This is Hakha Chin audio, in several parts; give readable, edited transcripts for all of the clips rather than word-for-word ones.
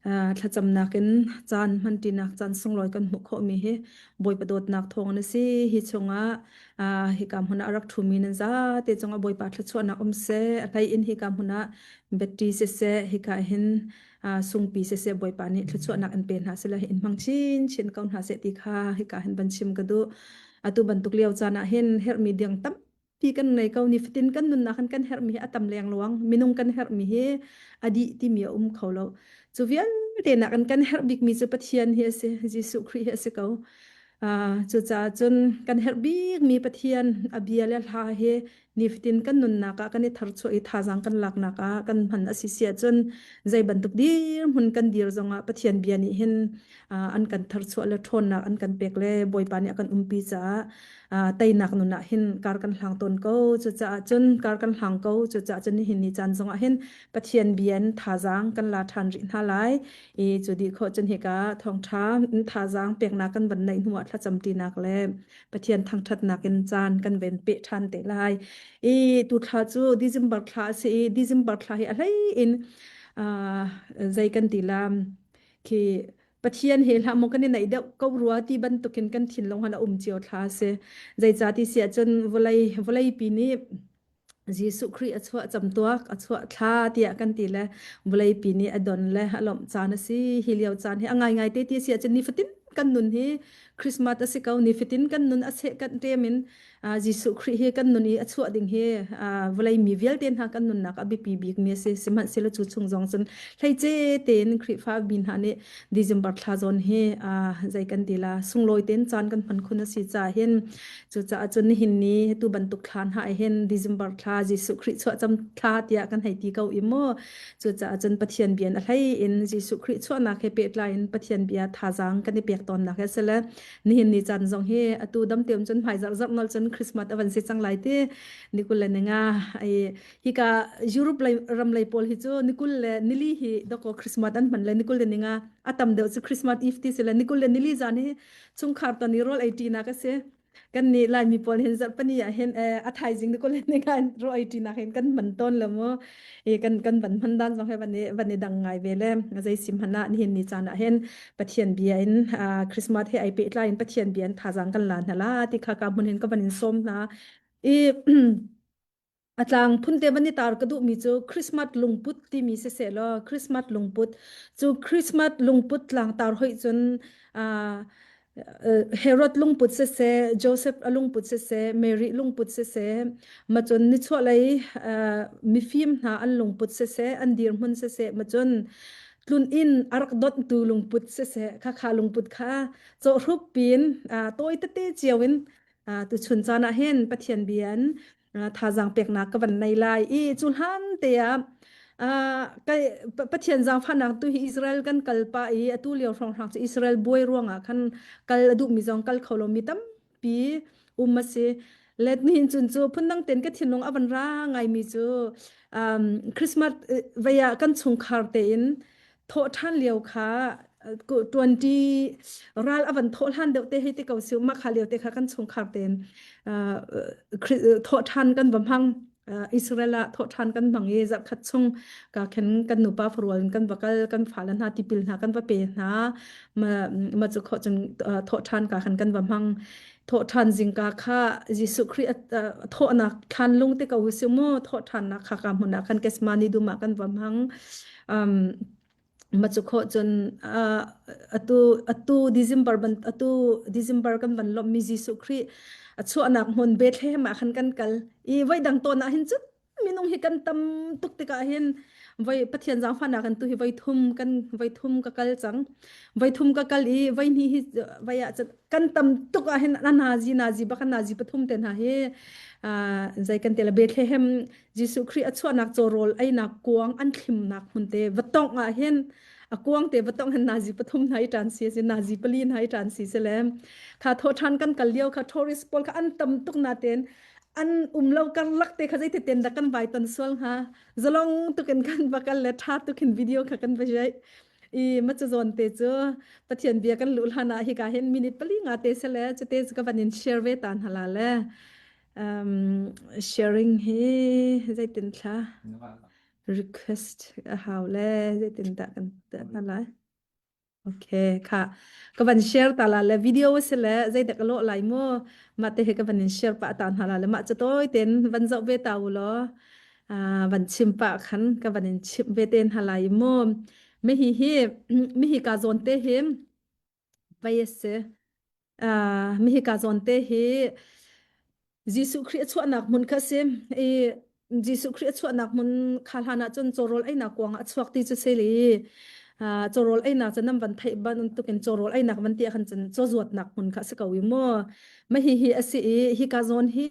Thlacamnak in caan hmanṭinak caan sunglawi kan hmuh khawhmi hi Bawipa dawtnak thawng a si. Hi chungah hika hmun ah a rak ṭhumi nan zate cungah Bawipa thluachuahnak um seh. A hlei in hika hmun ah Betty siseh, hika hin sungpi siseh Bawipa nih thluachuahnak in pe hna seh in hmang chinchin ko hna seh ti kha hika hin van chim ka duh. Atu bantuk lio caan ah hin herhmi ding tam Ti kan ngei ko. Nifatin kan nunnak in kan herhmi hi a tam lengluang. Minung kan herhmi hi a dih timi a um kho lo. Cu vialte nakin kan herh bikmi cu Pathian hi a si. Jesuh Khrih hi a si ko. Uh, cucaah cun kan herh bikmi Pathian a bia le hla hi nifatin kan nunnak ah kan i tharchuah i thazaang kan laknak ah kan hman a si si ahcun zei bantuk dirhmun kan dir zongah Pathian bia nih hin uh, an kan tharchuah le ṭhawnnak an kan pek le Bawipa nih a kan umpi caah teinak nun ah hin kar kan hlang tawn ko. Cucaah cun kar kan hlang ko. Cucaah cun nihin ni caan zongah hin Pathian bia in thazaang kan la ṭhan rih hna lai. I cu dih khawh cun hika thawngṭha thazaang peknak kan van neih hnuah thlacam ṭinak le Pathian thangṭhatnak in caan kan ven peh ṭhan te lai. I tu thla cu December thla a si i December thla hi a hlei in zei kan ti la khi Pathian he hlah maw kan i naih deuh ko rua ti bantukin kan thinlung han a um cio thla a si. Zeicah ti si ahcun vawlei vawleipi nih Jesuh Khrih a chuah camtuak a chuah thla tiah kan ti le vawleipi nih a don le a lawmh caan a si. Hi lio caan hi a ngaingai te ti a si ahcun nifatin kan nun hi Christmas a si ko. Nifatin kan nun a seh kan ṭem in Jesuh Khrih hi kan nun i a chuah ding hi vawlei mi vialte hna kan nunnak a biapi bikmi a si. Sihmanhsehlaw cu chung zong cun hleice tein Khrihfa mi hna nih December thla zawn hi zei kan ti la sunglawi tein caan kan hman khun a si caah hin cucaah cun nihin ni tu bantuk thla hna hin December thla Jesuh Khrih chuahcam thla tiah kan hei ti ko i mu cucaah cun Pathian bia a hlei in Jesuh Khrih chuahnak he pehtlai in Pathian bia thazaang kan i pek tawnnak he sile nihin ni caan zong hi atu dam teum cun hmai zarh zarh nol cun Christmas a van si cang lai ti nikul le ninga ai hika Europe lei ram lei pawl hi cu nikul le nili hi doko Christmas an hman le nikul le ninga a tam deuh cu Christmas Eve ti si le nikul le nili zan hi chungkhar ton i rawl ei ṭinak a si kan nih Laimi pawl hin zarhpani ah hin a thaizing nikul le ninga rawl ei ṭinak hin kan hman tawn lo mu i kan kan van hman dan zong he van i van i dang ngai ve le zei sim hmanh ah nihin ni caan ah hin Pathian bia in Christmas he ai pehtlai in Pathian bia in thazaang kan la hna la ti kha ka hmun hin ka van in sawm hna i a tlang phunte van i tar ka duhmi cu Christmas lungput timi siseh law Christmas lungput cu Christmas lungput tlangtar hoih cun Herod lungput siseh, Joseph a lungput siseh, Mary lungput siseh, macun nichuahlei mifim hna an lungput siseh, an dirhmun siseh, macun tlun inn a rak donhtu lungput siseh, khakha lungput kha cawhhrup piin tawi tete cio in tuchun caan ah hin Pathian bia in thazaang peknak ka van nei lai i cu hlan te ah Pathian zaangfahnak tu hi Israel kan kal pah i atu lio hrawnghrang cu Israel buai ruangah khan kal a duhmi zong kal kho lomi tampi um a si. Let nihin cun cu phundang ten ka thinlung a van ra ngaimi cu um, Christmas vei ah kan chungkhar tein thawh ṭhan lio kha ṭuanṭi ral a van thawh hlan deuh te hei ti ko si mah kha lio te kha kan chungkhar tein thawh ṭhan kan va hmang Israel ah thawh ṭhan kan hmang i zarhkhat chung ka khen kan nupa farual in kan va kal kan fale hna tipil hna kan va pe hna ma ma cu khawh cun thawh ṭhan ka khan kan va hmang thawh ṭhan zingka kha Jesuh Khrih thawhnak thlan lung te ko si mu thawh ṭhannak kha ka hmun ah khan Gethsemane dum ah kan va hmang um, ma cu khawh cun uh, atu atu December ban atu December kan van lawmh mi Jesuh Khrih a chuahnak hmun Bethlehem ah khan kan kal i voi dang tawn ah hin cun minung hi kan tam tuk tikah hin voi Pathian zaangfahnak kan tu hi voi thum kan voi thum ka kal cang voi thum ka kal i voi hnih hi voi ah cun kan tam tuk ah hin a nazi nazi bak a nazi pathum te hna hi zei kan te la Bethlehem Jesuh Khrih a chuahnak cawrawl einak kuang an thlimnak hmun te va tongh ah hin a kuang te va tongh hin nazi pathum hna i ṭan si a si nazi pali hna i ṭan si si le kha tho ṭhan kan kal lio kha tourist pawl kha an tam tuk na ten an um lo karlak te kha zeiti ten dah kan vai ton sual hnga zalong tukin kan va kal le ṭha tukin video kha kan va jai i ma cu zawn te cu Pathian bia kan luh hlan ah hika hin minute pali nga te se le cute cu ka van in share ve ta hna la le um, sharing hi zeitin thla? Request a hau le zeitindah kan tuah hna lai? Okay, kha ka van share ta la le video si le zeidah ka lawh lai mu mah te he ka van in share pah ta hna la le mah cu tawi ten van zoh ve ta u law van chim pah khan ka van in chimh ve te hna lai mu mi hi hi mi hi ka zawn te hi vai a si mi hi ka zawn te hi Jesuh Khrih a chuahnak hmun kha a si. I Jesuh Khrih a chuahnak hmun kha hlan ah cun cawrawl einak kuang ah a chuak ti cu si li. Cawrawl einak cu nan van theih bantukin cawrawl einak van ti ah khan cun cawzuatnak hmun kha a si ko i mu. Mah hihi a si i hika zawn hi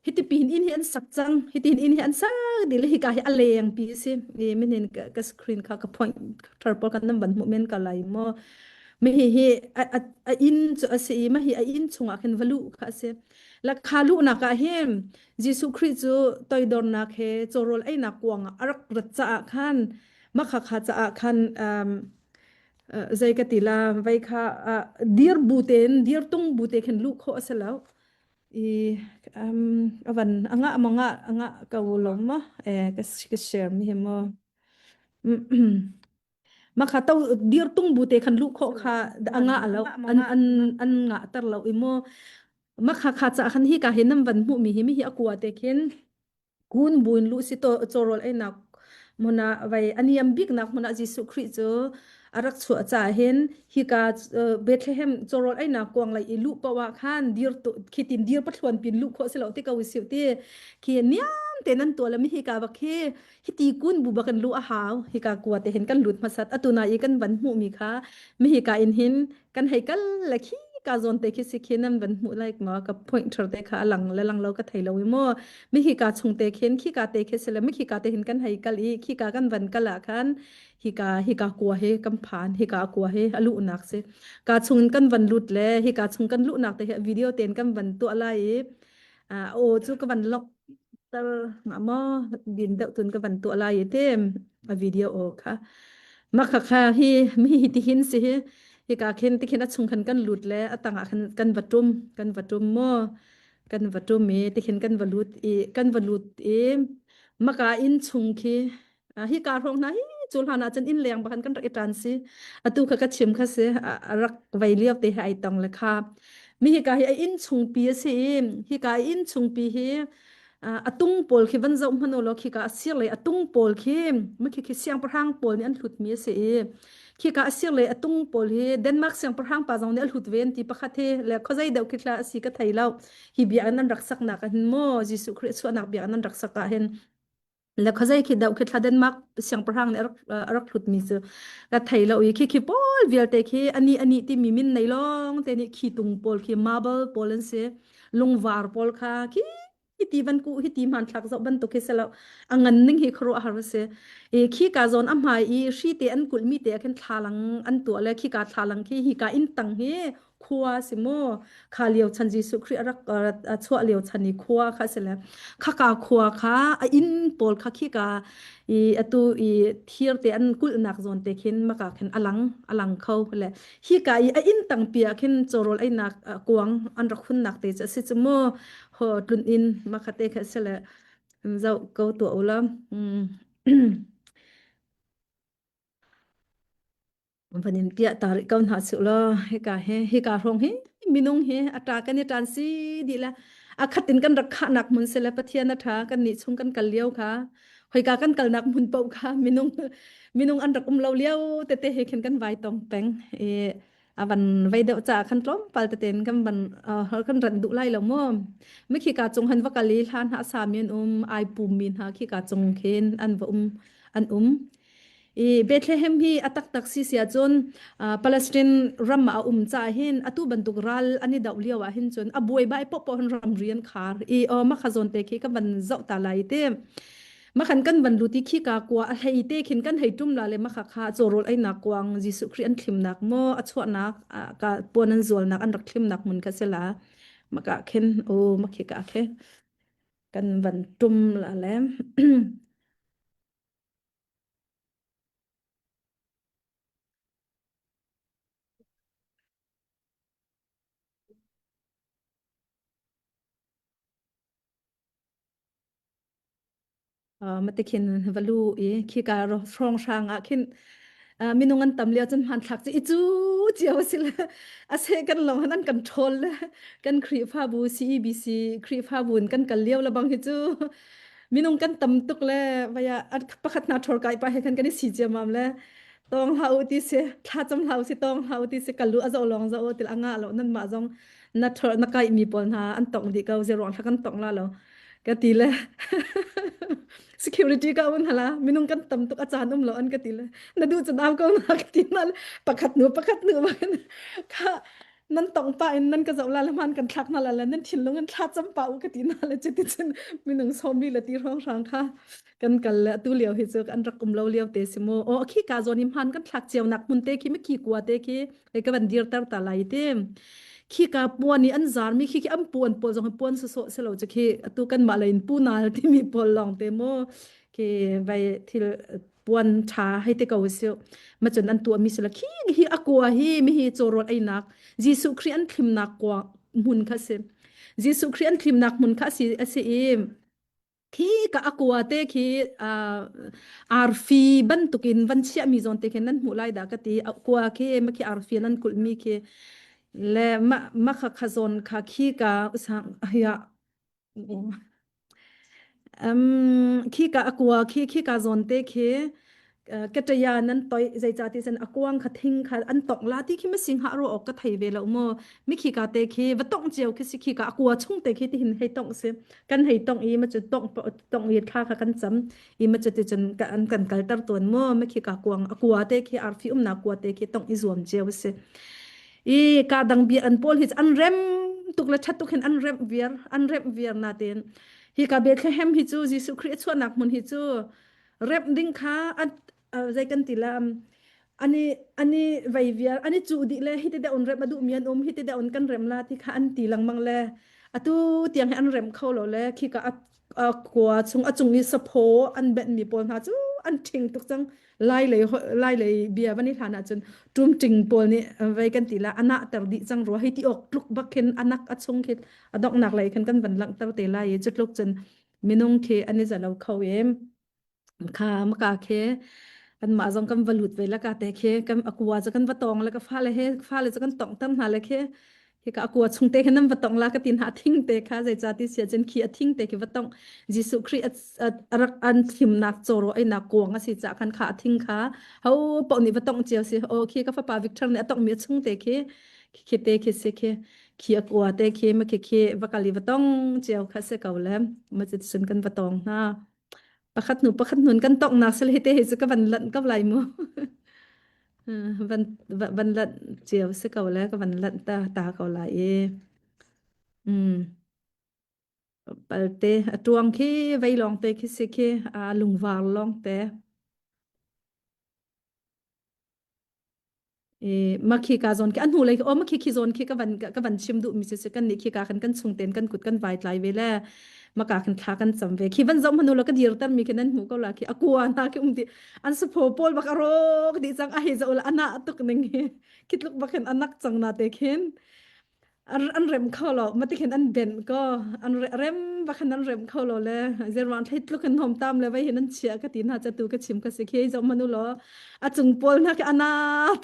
hiti pin inn hi an sak cang. Hiti inn hi an sak dih le hika hi a lengpi a si. I minin ka, ka screen kha ka point thar pawl kan nan van hmuh men ka lai maw. Mi hi hi a, a, a inn cu a si i mah hi a inn chungah khin va luh kha a si. La kha luhnak ah hin Jesuh Khrih cu toidornak he cawrawl einak kuang ah a rak rat caah khan mah kha kha caah khan um, uh, zei ka ti la vei kha uh, dir bu tein dir tung bu te khin luh khawh a si lo i um, avan anga manga anga ko lo ma eh ka ka share mi hi mo Makha to dir tung bu te khan lu khawh kha anga alo an an an nga tar lo i mu makha kha cha khan hi ka hin nam van hmu mi hi mi hi akua te khin kun buin lu si to chorol ai nak muna vai aniam bik nak muna Jesuh Khrih cu arak chuah cha hin hi ka Bethlehem chorol ai nak kuang lai i lu pawa khan dir tu khitin dir pathluan pin lu kho silo ti ko siu ti khi niam te nan to la mi hi ka bak hi hiti kun bu bak kan lu a hau hika kua te hin kan lut hmasat atu na i kan van hmuh mi kha mi hika in hin kan hei kal le khi ka zawn te khi si khi nan van hmuh like ma ka pointer te kha alang le lang lo ka thei lo i mo mi hi ka chung te khin khi ka te khi sile mi khi ka te hin kan hei kal i khi ka kan van kal ah khan hika hika kua he kan phan hika kua he alu nak si ka chung in kan van lut le hika chung kan lu nak te he video ten kan van tuah lai i aw cu ka van lok tar nga maw din deuh tun ka van tuah lai i te a video aw kha ma kha kha hi mi hi ti hin si hi hi ka khin ti khin a chung khan kan lut le a tangah khan kan va tum kan va tum maw kan va tum i ti khin kan va lut i kan va lut i maka inn chung khi hi ka hrawng hna hi cu hlan ah cun inn leng bakhan kan rak i ṭan si atu kha ka chim kha si a rak vei lio te he ai tong le kha mi hi ka hi a inn chungpi a si i hi ka inn chungpi hi a tung pawl khi van zoh hmanh law khi ka a sir le a tung pawl khi mi khi khi siangpahrang pawl nih an hlut mi a si i khi ka a sir le a tung pawl hi Denmark siangpahrang pa zong nih a hlut ve an ti pakhat hi le khuazei deuh khi thla a si ka thei lo hi bia an rak saknak ah hin maw Jesuh Khrih chuahnak bia an rak sak ah hin le khuazei khi deuh khi thla Denmark siangpahrang nih a rak hlutmi cu ka thei lo i khi khi pawl vialte khi ani ani timi min nei lawng te nih khi tung pawl khi marble pawl an si lungvar pawl kha khi hi ti van ku hi ti hmanthlak zoh bantuk khi si lo a ngan ning hi khuaruah har si i khi ka zawn a hmai i hri te an kulh mi te khin thlalang an tuah le khi ka thlalang khi hi ka inn tang hi khua si mu kha lio chan Jesuh Khrih a rak a chuah lio chan i khua kha si le khaka khua kha a inn pawl kha khi ka i atu i thir te an kulhnak zawn te khin maka khin alang alang kho le hi ka i a inn tangpi ah khin chawrawl einak kuang an rak hunnak te chu si chu mu ho tlun in makha te kha si le zau ko tu ula Van in piah ta rih ko hna sih law hika hi hika hrawng hi minung hi a ṭa kan i ṭan si dih le a khat in kan rak khahnak hmun si le Pathian a ṭha kan nih chung kan kal lio kha hoika kan kalnak hmun paoh kha minung minung an rak um lo lio tete he khin kan vai tong peng i a van vei deuh caah khan tlawmpal tete in kan van kan rat duh lai lo mu mi khi ka cung han va kal i hla hna sa mi an um ai pum mi hna khi ka cung khin an va um an um I Bethlehem hi a taktak si sia cun Palestine ram ah a um caah hin atu bantuk ral an i doh lio ah hin cun a buaibai poah hin ramri an khar i aw makha zawn te khi ka van zoh ta lai te makhan kan van lut i khi ka kua a hlei te khin kan hei tum la le makha kha cawrawl einak kuang Jesuh Khrih an thlimnak maw a chuahnak ka puan an zualnak an rak thlimnak hmun kha si la maka khin o makhi ka khe kan van tum la le Mate khin va lu i khika hrawnghrang ah khin minung an tam lio cun hmanthlak cu i cu cio a si le a seh kan lawng han an kan ṭhawl le kan Khrihfabu CEBC Khrihfabu in kan kal lio le bang hi cu minung kan tam tuk le vaya pakhat hna ṭhawl kai pa he khan kan i si ciamam le tawng hlah u ti si thla cam hlah u si tawng hlah u ti si kal lu a zoh lawng zoh u til anga lo nan mah zong na ṭhawl na kai mi pawl hna an tong dih ko ze ruang thla kan tong la lo ka ti le security ka un hala minung kan tam tuk a caan um lo an ka ti le na duh cun au ko na ka ti na pakhat nu pakhat nu kha nan tong pa in nan ka zoh la le man kan thlak na la le nan thinlung in thla cam pa u ka ti na le cuti cun minung sawmi le ti hrang hrang kha kan kal le atu lio hi cu an rak um lo lio te si mu o khi ka zawn i hman kan thlak cio nak hmun te khi mi khi kua te khi e ka van dir tar ta lai te khi ka puan i an zar mi khi khi an puan pawl zong puan so so selo chu khi atu kan mah lein pu nal ti mi pawl long te mo khi vai thil puan tha hei te ko siu ma chun an tua mi sila khi hi akua hi mi hi chorot ai nak Jesuh Khrih an thlimnak kwa hmun kha si Jesuh Khrih an thlimnak hmun kha si asi i Khi ka a kua te khi uh, arfi bantukin van chiahmi zawn te khi nan hmuh lai dah ka ti. A kua khi ma khi arfi nan kulhmi khi le ma ma kha kha zawn kha khi ka usang ya um khi ka a kua khi khi ka zawn te khi kataya nan toi zeicah ti cun a kuang kha thing kha an tongh la ti khi ma sing ha ro ok ka thei ve lo mu mi khi ka te khi va tongh cio khi si khi ka a kua chung te khi ti hin hei tongh si kan hei tongh i ma cu tongh tongh i thla kha kan cam i ma cu ti cun kan kan kalter tawn mu ma khi ka kuang a kua te khi arfi umnak kua te khi tongh i zuam cio si i ka dang bia an pawl hi an rem tuk le that tuk hin an rem viar an rem viar na ten hi ka Bethlehem hi cu Jesuh Khrih a chuahnak hmun hi cu remh ding kha an zei kan ti la ani ani vei vial ani cu dih le hi ti deuh un rem a duh mi an um hi ti deuh un kan rem la ti kha an ti lengmang le atu tiang hi an rem kho lo le khi ka a kua chung a cung i saphaw an benh mi pawl hna cu an ṭhing tuk cang lai lei lai lei bia van i hlan ahcun ṭum ṭing pawl nih vei kan ti la anah ter dih cang rua hei ti awk tluk bak khin anak a chung khi a donghnak lei khan kan van langhter te lai i cu tluk cun minung khi an i zalo kho i kha maka khi kanmah zong kan va lut ve la ka te khi kan akua cu kan va tong le ka fale he fale cu kan tong tam hna le khi hi ka akua chung te khan nan va tong la ka tin ha thing te kha zeica ti sia cun khi a thing te khi va tong Jesuh Khrih a rak an thimnak cawro ai nak kuang a si ca khan kha a thing kha ho paoh nih va tong cio si o khi ka fapa Victor nih a tong mi a chung te khi khi te khi si khi khi a kua te khi ma khi khi va kal i va tong cio kha se ko le ma ci sun kan va tong hna pakhat hnu pakhat hnun kan tong nak sel hi te hi chu ka van lanh ko lai mu van van lanh cio se ko le ka van lanh ta ta ko lai i um palte a tuang khi vei long te khi si khi a lungvar long te E makhi ka zawn khi a hnu lei o makhi khi zawn khi ka van ka van chim duh mi si kan nih khi ka kan kan chung ten kan kut kan vai tlai ve le maka kan thla kan cam ve khi van zom hanu la ka dir tar mi khi nan hmu ko la khi akua na khi um di an sapho pawl bak arok di chang a he zo la ana tuk ning hi khi tluk bak hin anak chang na te khin an rem kho lo mati khin an ben ko an rem ba khan an rem kho lo le zerwan thlei tluk in hom tam le vai hin an chia ka tin ha cha tu ka chim ka si khi zo manu lo a chung pol na ka ana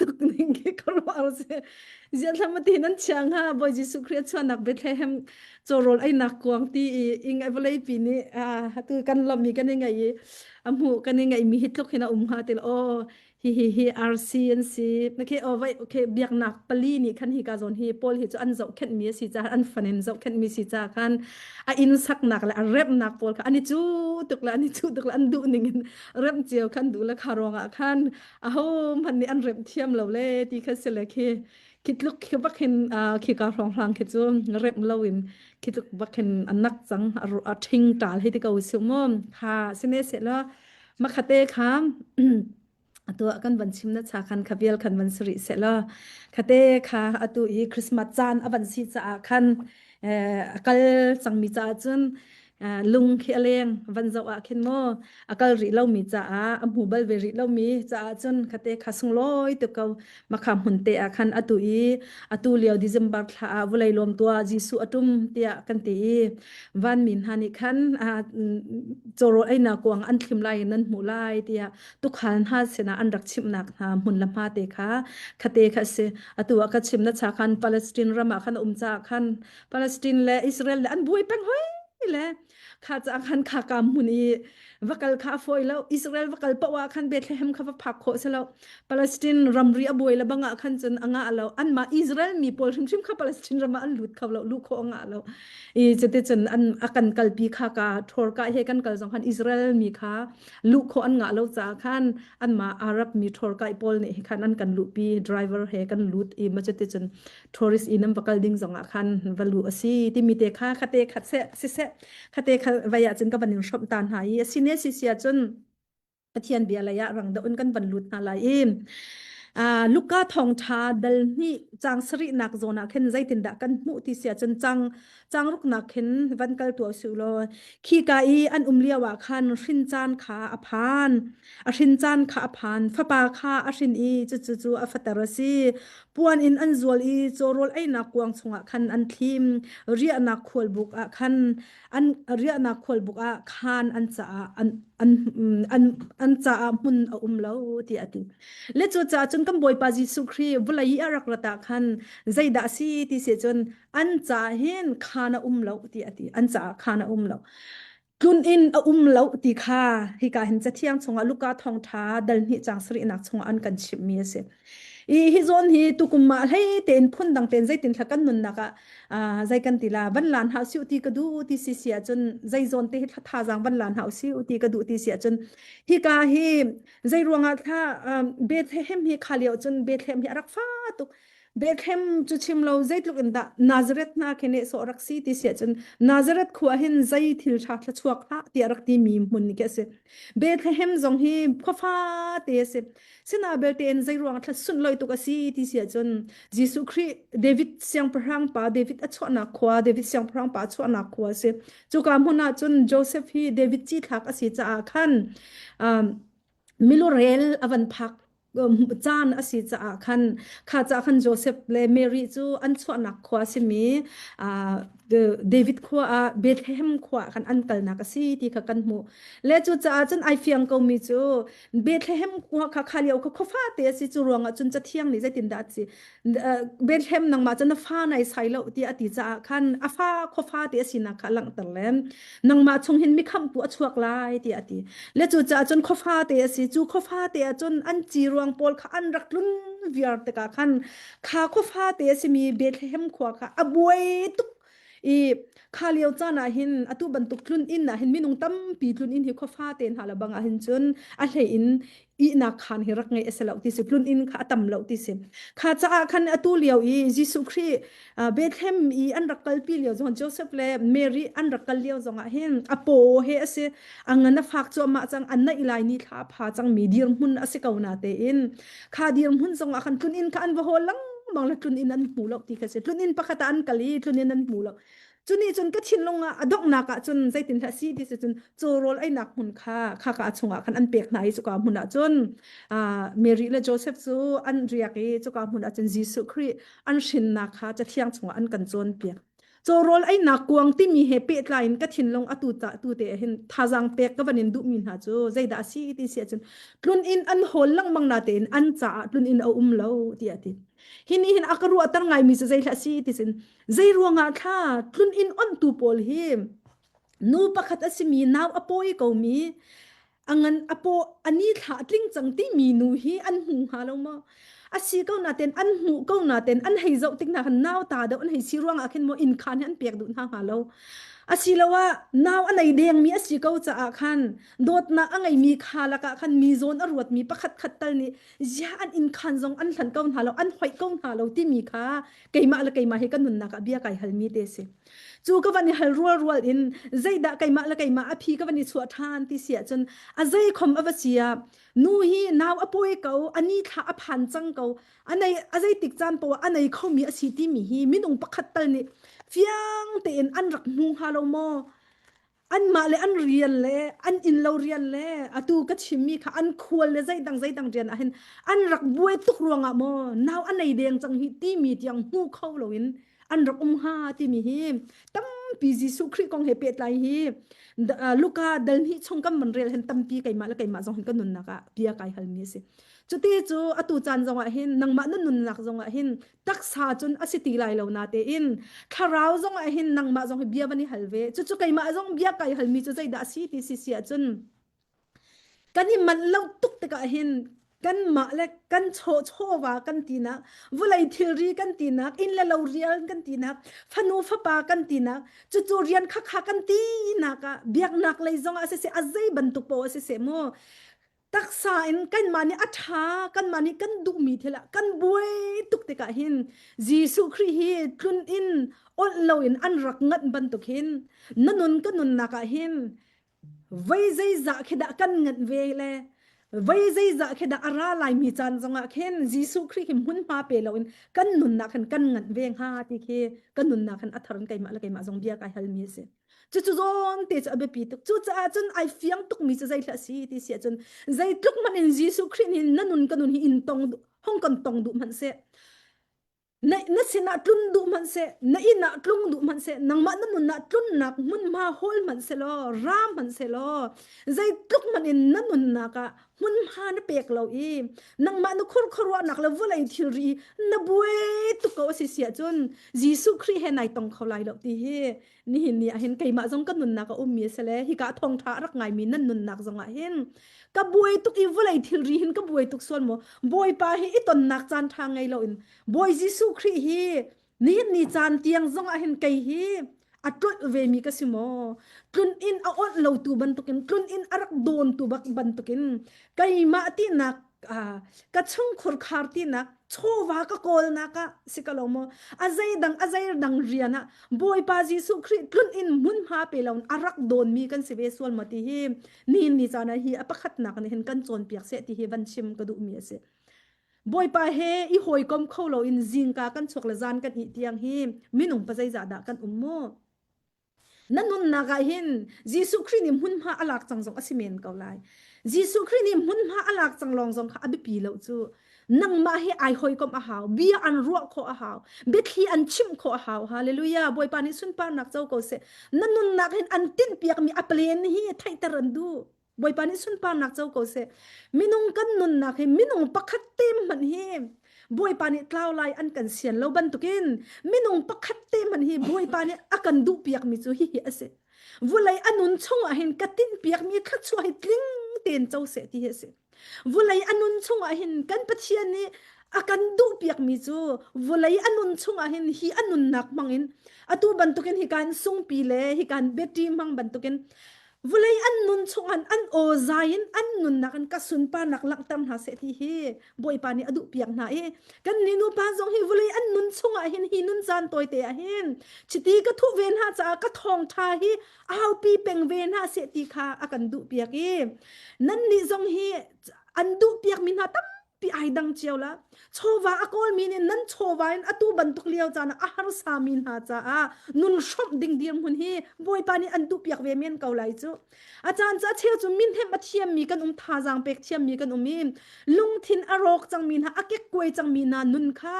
tuk ning ki ko ro ar se zian thlam mati hin an chiang ha boy Jesu Christ chuanak Bethlehem chorol ai nak kuang ti i ing ai vlei pi ni a tu kan lom mi kan ngai i a mu kan ngai mi hi tluk hin a um ha til o hi hi hi RC an si okay oh vai okay biaknak pali nih khan hi ka zawn hi paul hi cu an zohkhenh mi a si ca an fan in zohkhenh mi si ca khan a inn saknak le a remnak pawl kha an i cu tuk le an i cu tuk le an duh ning in rem cio khan duh le kha ruangah khan a ho hmanh nih an rem thiam lo le ti kha si le khi khi tluk khi bak hin khi ka hrawng hlang khi cu rem lo in khi tluk bak hin a nak cang a ṭhing ṭal hei ti ko si mu kha sine se la Makhate kha atu ah kan van chim na cha khan kha vial khan van sari se la khate kha atu i Christmas caan a van si caah khan a kal cangmi caah cun. Lung khi a leng van zoh ah khin maw a kal rih lomi caah a hmu bal ve rih lomi caah cun khate kha sunglawi tuk ko makha hmun te ah khan atu i atu lio December thla ah vawlei lawm tua Jesuh a tum tiah kan ti i vanmi hna nih khan cawrawl einak kuang an thlim lai in nan hmuh lai tiah tukhal hna sinah an rak chimhnak hna hmun le hma te kha khate kha si atu ah ka chim na cha khan Palestine ram ah khan a um caah khan Palestine le Israel le an buai peng hoi le kha ca khan kha ka hmun i va kal kha a fawi lo Israel va kal paoh ah khan Bethlehem kha va phak khawh si lo Palestine ramri a buai le bang ah khan cun a ngah lo anmah Israel mi pawl hrimhrim kha Palestine ram ah an lut kho lo lu khawh a ngah lo i cuticun an a kan kalpi kha ka thor ka he kan kal zong khan Israel mi kha luh khawh an ngah lo caah khan anmah Arab mi thor kai pawl nih khan an kan luhpi driver he kan lut i ma cuticun tourist in an va kal ding zong ah khan va luh a si timi te kha khate khat seh siseh khate kha vai ah cun ka van in hrawmh ta hna i a si ne si si ahcun Pathian bia lei ah rang deuh in kan van lut hna lai i Luka thawngṭha dal hnih cang sarihnak zawn ah khin zeitindah kan hmuh ti si ahcun cang cang ruknak khin van kal tuah usih law khika i an um lio ah khan hrin caan kha a phan a hrin caan kha a phan fapa kha a hrin i cucu cu a fater a si Puan in an zual i cawrawl einak kuang chungah khan an thlim. Riahnak khualbuk ah khan an riahnak khualbuk ah khaan an caah an an an an caah hmun a um lo tiah a ti. Le cucaah cun kan Bawipa Jesuh Khrih vawlei i a rak rat ah khan zeidah a si ti si cun an caah hin khaan a um lo tiah a ti. An caah khaan a um lo. Tlun in a um lo ti kha hika hin cathiang chungah Luka thawngṭha dal hnih cang sarihnak chungah an kan chimhmi a si. I hi zawn hi tukum ah hlei tein phundang tein zeitin thla kan nunnak ah zei kan ti la van lan hau siu ti ka duh ti si si ahcun zei zawn te hi thla thazaang van lan hau siu ti ka duh ti si ahcun hika hi zei ruangah thla Bethlehem hi kha lio cun Bethlehem hi a rak fa tuk Bethlehem cu chim lo zeitluk in dah Nazareth hna khi nehsawh rak si ti si ahcun Nazareth khua hin zei thil ṭha thluachuak hlah tiah rak timi hmun khi a si. Bethlehem zong hi khua fate a si. Sina belte in zei ruang thla sunlawih tuk a si ti si ahcun Jesuh Khrih David siangpahrang pa David a chuahnak khua David siangpahrang pa a chuahnak khua a si. Cuka hmun ah cun Joseph hi David cithlak a si caah khan um, milurel a van phak caan a si caah khan kha caah khan Joseph le Mary cu an chuahnak khua a simi David khua ah Bethlehem khua ah khan an kalnak a si ti kha kan hmuh. Le cu caah cun ai fiang komi cu Bethlehem khua kha kha lio kha khua fate a si cu ruangah cun cathiang nih zeitindah a si Bethlehem nangmah cu na fa nai sai lo tiah a ti caah khan a fa khuafa ti a sinak kha a langhter le nangmah chung hin mikhamhtu a chuak lai tiah a ti. Le cu caah cun khuafa te a si cu khuafa te ah cun an ci ruang pawl kha an rak tlun viar tikah khan kha khuafa te a simi Bethlehem khua kha a buai tuk i kha lio caan ah hin atu bantuk tlun inn ah hin minung tampi tlun inn hi khuafa te hna le bang ah hin cun a hlei in ihnak khaan hi rak ngeih a si lo ti si tlun inn kha a tam lo ti si kha caah khan atu lio i Jesuh Khrih Bethlehem i an rak kalpi lio zong Joseph le Mary an rak kal lio zong ah hin a paw he a si a ngan a fak cuahmah cang an naih lai ni thla pha cang mi dirhmun a si ko na tein kha dirhmun zong ah khan tlun inn kha an va hawl lengmang le tlun inn an hmu lo ti kha si tlun inn pakhat ah an kal i tlun inn an hmu lo Cuni cun ka thinlung ah a donghnak ah cun zeitin hlah si ti si cun cawrawl einak hmun kha kha ka chungah khan an pek hna i cuka hmun ah cun Mary le Joseph cu an riak i cuka hmun ah cun Jesuh Khrih an hrinnak kha cathiang chungah an kan cawnpiak. Cawrawl einak kuang timi he pehtlai in ka thinlung atu ta tu te hin thazaang pek ka van in duhmi hna cu zeidah a si ti si ahcun tlun in an hawl lengmang na tein an caah tlun in a um lo tiah a ti. Hi nih hin a ka ruahter ngaimi cu zei hlah si ti sin Zei ruangah thla tlun inn onhtu pawl hi nu pakhat a simi nau a pawi komi a ngan a paw a ni thla a tling cang timi nu hi an hmu hnga lo maw? A si ko naten an hmuh ko naten an hei zoh tik hna khan nau ta deuh an hei si ruangah khin maw inn khaan hi an pek duh hna hnga lo. Asiloah nau a nei dengmi a si ko caah khan dawtnak a ngeimi kha lakah khan mi zawn a ruatmi pakhat khat tal nih ziah an inn khaan zong an hlanh ko hna lo an hoih ko hna lo timi kha keimah le keimah hi kan nunnak ah bia kai halmi te si cu ka van i hal rual rual in zeidah keimah le keimah a phi ka van i chuah ṭhan ti si ahcun a zei khom a va si ah nu hi nau a pawi ko a ni thla a phan cang ko a nei a zei tik caan poah a nei khomi a si timi hi minung pakhat tal nih fiang tein an rak hmu hnga lo maw? Anmah le an rian le an innlo rian le atu ka chimmi kha an khual le zeidang zeidang rian ah hin an rak buai tuk ruangah maw nau a nei deng cang hi timi tiang hmu kho loin an rak um hnga timi hi tampi Jesuh Khrih kong he pehtlai hi Luka dal hnih chung kan van rel hin tampi keimah le keimah zong hin ka nunnak ah bia kai halmi a si. Cuti cu atu caan zongah hin nangmah na nunnak zongah hin taksa cun a si ti lai lo na tein thlarau zong ah hin nangmah zong hi bia van i hal ve cucu keimah zong bia kai halmi cu zeidah a si ti si si ahcun kan i manh lo tuk tikah hin kanmah le kan chaw chawva kan tinak vawlei thilri kan tinak inn le lo rial kan tinak fanu fapa kan tinak cucu rian khakha kan tinak ah biaknak lei zong ah siseh a zei bantuk paoh ah siseh mu taksa in kanmah nih a ṭha kanmah nih kan duhmi thil ah kan buai tuk tikah hin Jesuh Khrih hi tlun in olh loin an rak nganh bantuk hin na nun ka nunnak ah hin vei zeizah khi dah kan nganh ve le vei zeizah khi dah a ra laimi caan zongah khin Jesuh Khrih hi hmunhma pe loin kan nunnak hin kan nganh ve hnga ti khi ka nunnak hin a thar in keimah le keimah zong bia kai halmi a si. Cucu zawn te cu a biapi tuk. Cucaah cun ai fiang tukmi cu zeithlah a si ti si ahcun zeitluk hmanh in Jesuh Khrih nih na nun ka nun hi in tong hong kan tong duh hmanh seh. Na, na sinah tlun duh hmanh seh, na inn ah tlung duh hmanh seh, nangmah na nun ah tlunnak hmunhma hawl hmanh seh law, ra hmanh seh law, zeitluk hmanh in na nunnak ah hmunhma na pek lo i nangmah na khurkhuaruahnak le vawlei thilri na buai tuk ko a si si ahcun Jesuh Khrih he nai tong kho lai lo ti hi nihin ni ah hin keimah zong ka nunnak a ummi a si le hika thawngṭha a rak ngaimi nan nunnak zong ah hin ka buai tuk i vawlei thilri hin ka buai tuk sual maw Bawipa hi i tonnak caan ṭha ngei loin Bawi Jesuh Khrih hi nihin ni caan tiang zong ah hin kei hi a tlolh ve mi ka si maw tlun in a awlh lo tu bantukin tlun in a rak dawn tu bak bantukin keimah tinak ka chungkhur khar tinak chawva ka kawlnak ah si ka lo maw a zeidang a zeidang rian ah Bawipa Jesuh Khrih tlun in hmunhma pe lo a rak dawnmi kan si ve sual maw ti hi ni ni caan ah hi a pakhatnak nih hin kan cawnpiak seh ti hi van chim ka duhmi a si Bawipa he i hawikom kho loin zingka kan chuak le zan kan ih tiang hi minung pa zeizah dah kan um mu Na nunnak ah hin Jesuh Khrih nih hmunhma a lak cang zong a si men ko lai. Jesuh Khrih nih hmunhma a lak cang lawng zong kha a biapi lo cu. Nangmah hi ai hawikomh a hau, bia an ruah khawh a hau, biathli an chimh khawh a hau. Hallelujah. Bawipa nih sunparnak co ko seh. Na nunnak hin an tinhpiakmi a plan hi theihter an duh. Bawipa nih sunparnak co ko seh. Minung kan nunnak hi minung pakhat te hmanh hi Bawipa nih tlau lai an kan sian lo bantukin minung pakhat te hmanh hi Bawipa nih a kan duhpiakmi cu hihi a si. Vulei a nun chungah hin ka tinhpiakmi thluachuah hi tling tein co seh ti hi a si. Vulei a nun chungah hin kan Pathian nih a kan duhpiakmi cu vulei a nun chungah hin hi a nunnak hmangin atu bantukin hi kan sungpi le hi kan biati hmang bantukin Vawlei an nun chungah an aw zai in an nunnak in ka sunparnak langhter hna seh ti hi Bawipa nih a duhpiak hna i kan ni nupa zong hi vawlei an nun chungah hin hi nun caan tawite ah hin chiti ka thuh ve hna caah ka thawngṭha hi aupi peng ve hna seh ti kha a kan duhpiak i nannih zong hi an duhpiakmi hna tam pi ai dang cio la chawva a kawlmi nih nan chawva in atu bantuk lio caan ah a harsa mi hna caah nun hrawmh ding dirhmun hi bawipa nih an duhpiak ve men ko lai cu a caan cu a cheu cu min hnemh a thiammi kan um thazaang pek thiammi kan um i lungthin a rawk cangmi hna a kekkuai cangmi hna nun kha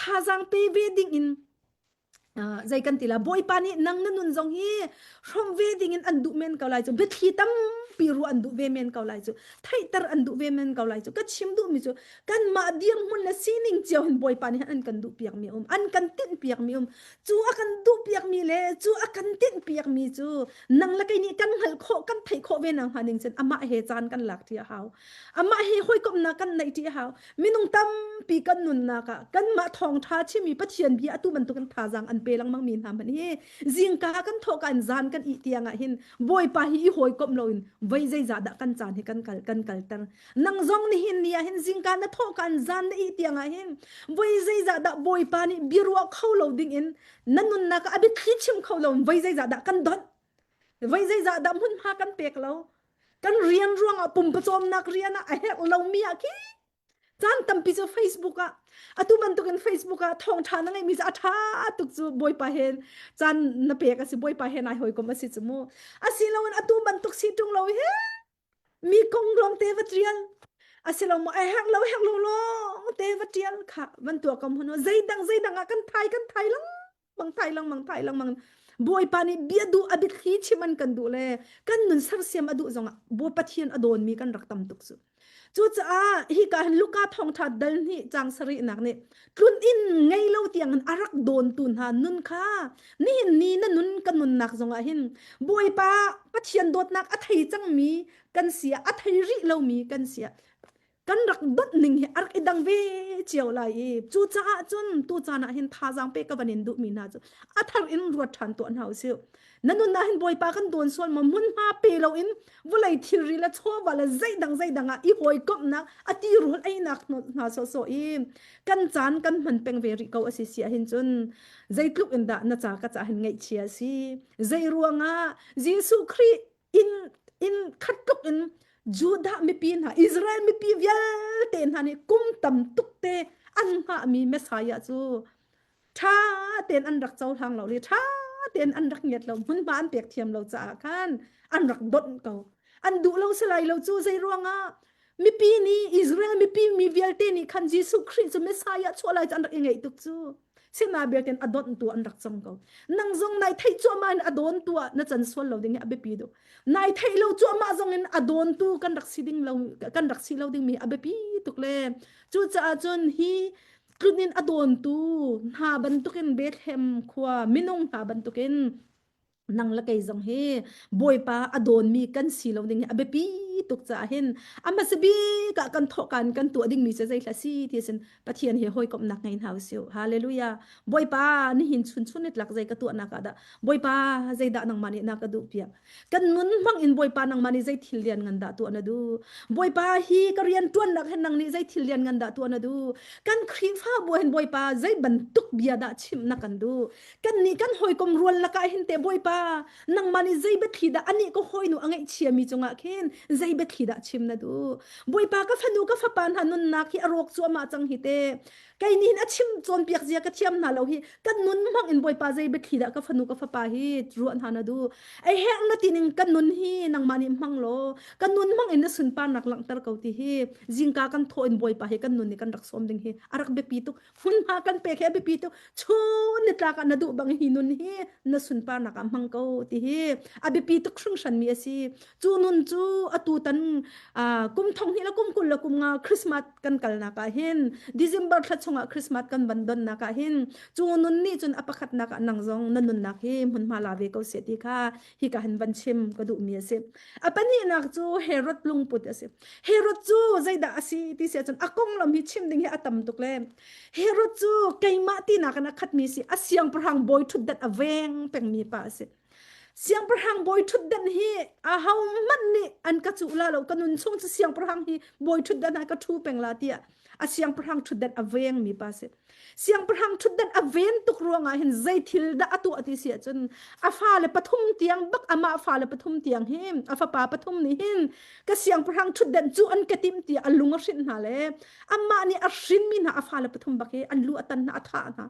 thazaang pe ve ding in zei kan ti la bawipa nih nang na nun zong hi hrom ve ding in an duh men ko lai cu biathli tampi ruah an duh ve men ko lai cu theihter an duh ve men ko lai cu ka chim duh mi cu kanmah dirhmun le sining cio hin bawipa nih an kan duh piak mi um an kan tinh piak mi um cu a kan duh piak mi le cu a kan tinh piak mi cu nang le kei nih kan hngalh khawh kan theih khawh ve nak hnga ning cun amah he caan kan lak ṭi a hau amah he hawikomhnak kan neih ṭi a hau Minung tampi kan nunnak ah kanmah thawngṭha chimmi Pathian bia atu bantukin thazaang an pe lengmang mi hna hmanh hi zingka kan thawh ka in zan kan ih tiang ah hin Bawipa hi i hawikomh loin voi zeizah dah kan caan hi kan kal kan kalter. Nang zong nihin ni ah hin zingka na thawh ka in zan na ih tiang ah hin voi zeizah dah Bawipa nih biaruah kho lo ding in na nunnak ah a biathli chim kho lo in voi zeizah dah kan donh. Voi zeizah dah hmunhma kan pek lo. Kan rian ruangah pumpawcawmnak rian ah a herh lomi ah khi. Caan tampi cu Facebook ah atu bantukin Facebook ah thawngṭha na ngeihmi cu a ṭha tuk cu Bawipa he caan na pek a si Bawipa he nai hawikom a si cu mu. Asiloin atu bantuk si ṭung lo he mi kong lawng te va ṭial asilo maw a herh lo herh lo lawng te va ṭial kha van tuah kam hunu zeidang zeidang ah kan thai kan thai lang mang thai lengmang thai lengmang Bawipa nih bia duh a biathli chim an kan duh le kan nun sersiam a duh zongah Bawi Pathian a dawnmi kan rak tam tuk cu. Cucaah hika hin Luka thawngṭha dal hnih cang sarihnak nih tlun inn ngei lo tiang in a rak dawntu hna nun kha nihin ni na nun kan nunnak zongah hin Bawipa Pathian dawtnak a thei cangmi kan si ah a thei rih lomi kan si ah kan rak donh ning hi a rak i dang ve cio lai i cucaah cun tu caan ah hin thazaang pe ka van in duhmi hna cu a thar in ruat ṭhan tuah hna usih na nun ah hin bawipa kan dawn sual maw hmunhma pe loin vawlei thilri le chawva le zeidang zeidang ah i hawikomhnak a ti rawl einak hna sawhsawh i kan caan kan hman peng ve rih ko a si si ahhin cun zeitluk in dah na ca ka ca hin ngaihchia a si zei ruangah Jesuh Khrih in in khat tluk in Judah mipi hna Israel mipi vialte hna nih kum tam tuk te an hngahmi Messiah cu ṭha tein an rak cohlang lo le ṭha tein an rak ngiat lo hmunhma an pek thiam lo caah khan an rak donh ko an duh lo si lai lo cu zei ruangah mipi nih Israel mipi mi vialte nih khan Jesuh Khrih cu Messiah chuah lai cu an rak i ngaih tuk cu Sina belte a donh tu an rak cang ko. Nang zong nai theih cuahmah in a dawn tu ah na can sual lo ding hi a biapi deuh. Nai theih lo cuahmah zong in a dawn tu kan rak si ding lo kan rak si lo ding mi a biapi tuk le cucaah cun hi tlun in a dawn tu hna bantukin Bethlehem khua minung hna bantukin nang le kei zong hi Bawipa a dawnmi kan si lo ding hi a biapi tuk caah hin a hmasa bik ah kan thawhkan kan tuah dingmi cu zei hla si ti sin Pathian he hawikomhnak ngei hna usih hallelujah Bawipa nihin chun chun nitlak zei ka tuahnak ah dah Bawipa zeidah nangmah nih na ka duh piak kan nun hmang in Bawipa nangmah nih zei thil lian ngan dah tuah na duh Bawipa hi ka rian tuannak hin nang nih zei thil lian ngan dah tuah na duh kan Khrihfabu hin Bawipa zei bantuk bia dah chimh na kan duh kan nih kan hawikom rual lakah hin te bawipa nangmah nih zei biathli dah anih ka hawinu a ngaihchia mi cungah khin zei biathli dah chim na duh bawipa ka fanu ka fapa hna nunnak hi a rawk cuahmah cang hi te kei nih hin a chim cawnpiak zia ka thiam hna lo hi kan nun hmang in bawipa zei biathli dah ka fanu ka fapa hi ruah hna na duh ei herh na ti ning kan nun hi nangmah nih hmang law kan nun hmang in na sunparnak langhter ko ti hi zingka kan thawh in bawipa hi kan nun nih kan rak sawm ding hi a rak biapi tuk hmunhma kan pek hi a biapi tuk chun nitlak ah na duh bang hi nun hi na sunparnak ah hmang ko ti hi a biapi tuk hringhran mi a si cu nun cu atu tan kum thong hnih le kum 20 le kum nga Christmas kan kalnak ah hin December thla chungah Christmas kan van donnak ah hin cu nun nih cun a pakhatnak ah nang zong na nunnak hi hmunhma la ve ko seh ti kha hi ka han van chim ka duh mi a si a pahnihnak cu Herod lungput a si Herod cu zeidah a si ti si ahcun a konglam hi chim ding hi a tam tuk le Herod cu keimah tinak in a khatmi si a siangpahrang bawi ṭhutdan a veng pengmi pa a si. Siangpahrang bawi ṭhutdan hi aho hmanh nih an ka cuh la lo ka nun chung cu siangpahrang hi bawi ṭhutdan ah ka ṭhu peng la tiah a siangpahrang ṭhutdan a vengmi pa a si. Siangpahrang ṭhutdan a ven tuk ruangah hin zei thil dah a tuah ti si ahcun a fale pathum tiang bak amah fale pathum tiang hi a fapa pathum nih hin ka siangpahrang ṭhutdan cu an ka timh tiah a lung a hrinh hna le amah nih a hrinmi hna a fale pathum bak hi an lu a tan hna a thah hna.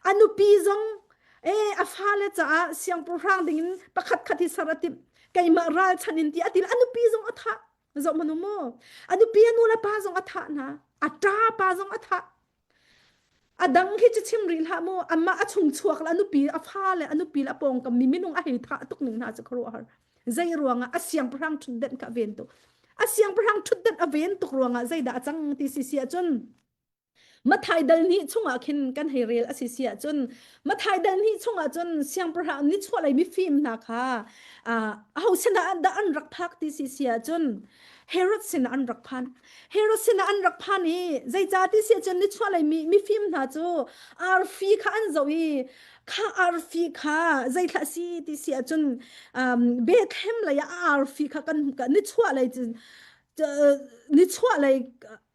A nupi zong e a fale caah siangpahrang dingin pakhat khat hi ser a timh keimah ralchan in ti a ti a nupi zong a thah zoh hmanh u mu a nupi a nu le pa zong a thah hna a ṭa pa zong a thah a dang khi cu chim rih hlah mu amah a chung chuak le a nupi a fa le a nupi le a pawngkam mi minung a hei thah tuk ning hna cu khuaruahhar zei ruangah a siangpahrang ṭhutdenh kha a ven tuk a siangpahrang ṭhutdenh a ven tuk ruangah zeidah a cang ti si si ahcun Mathai dal hnih chungah khin kan hei rel a si si ahcun Mathai dal hnih chungah cun siangpahrang nichuahlei mifim hna kha aho sinah dah an rak phak ti si si ahcun Herod sinah an rak phan. Herod sinah an rak phan i zeicah ti si ahcun nichuahlei mi mifim hna cu arfi kha an zoh i kha arfi kha zeithlah si ti si ahcun Bethlehem lei ah arfi kha kan nichuahlei nichuahlei.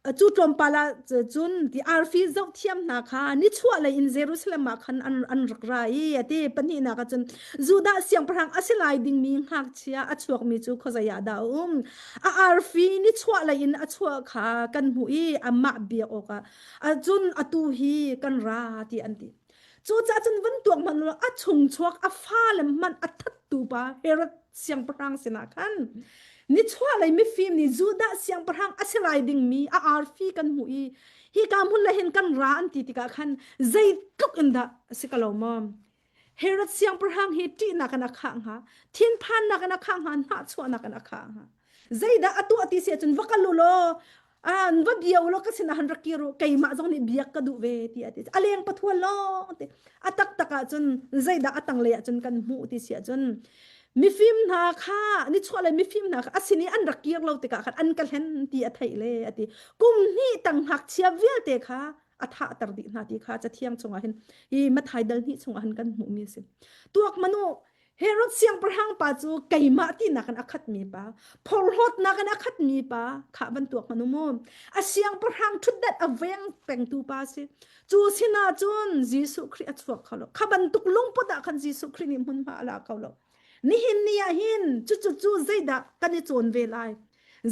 Cu tlawmpal ah cun ti arfi zohthiam hna kha nichuahlei in Jerusalem ah khan an, an rak ra i a ti. Pahnihnak ah cun Judah siangpahrang a si lai dingmi ngakchia a chuakmi cu khuazei ah dah a um? A arfi nichuahlei in a chuah kha kan hmuh i amah biak awkah cun atu hi kan ra ti an ti. Cucaah cun van tuak hmanh u a chungchuak a fale hmanh a thattu pa Herod siangpahrang sinah khan nichuahlei mifim nih Judah siangpahrang a si lai dingmi a arfi kan hmuh i hika hmun le hin kan ra an ti tikah khan zeitluk in dah a si ka lo maw? Herod siangpahrang hi ṭihnak in a khah hnga, thinphannak in a khah hnga, hnahchuahnak in a khah hnga. Zeidah a tuah ti si ahcun va kal u law an va bia u law ka sinah han rak kir u keimah zong nih biak ka duh ve ti a ti a leng pathual lawng ti a taktak ahcun zeidah a tanglei ahcun kan hmuh ti si ahcun mifim hna kha nichuah le mifim hna kha a sin i an rak kir lo tikah khan an ka hlen ti a theih le a ti kum hnih tang ngakchia vialte kha a thahter dih hna ti kha cathiang chungah hin hi Mathai dal hnih chungah hin kan hmuhmi a si tuak manu Herod siangpahrang pa cu keimah tinak in a khatmi pa, phorhlawtnak in a khatmi pa kha van tuak hmanh u mu. A siangpahrang ṭhutdat a veng pengtu pa si. Cu sinah cun Jesuh Khrih a chuak kho lo. Kha bantuk lungput ah khan Jesuh Khrih nih hmunhma a la kho lo. Nihin ni ah hin cucu cu zeidah kan i cawn ve lai?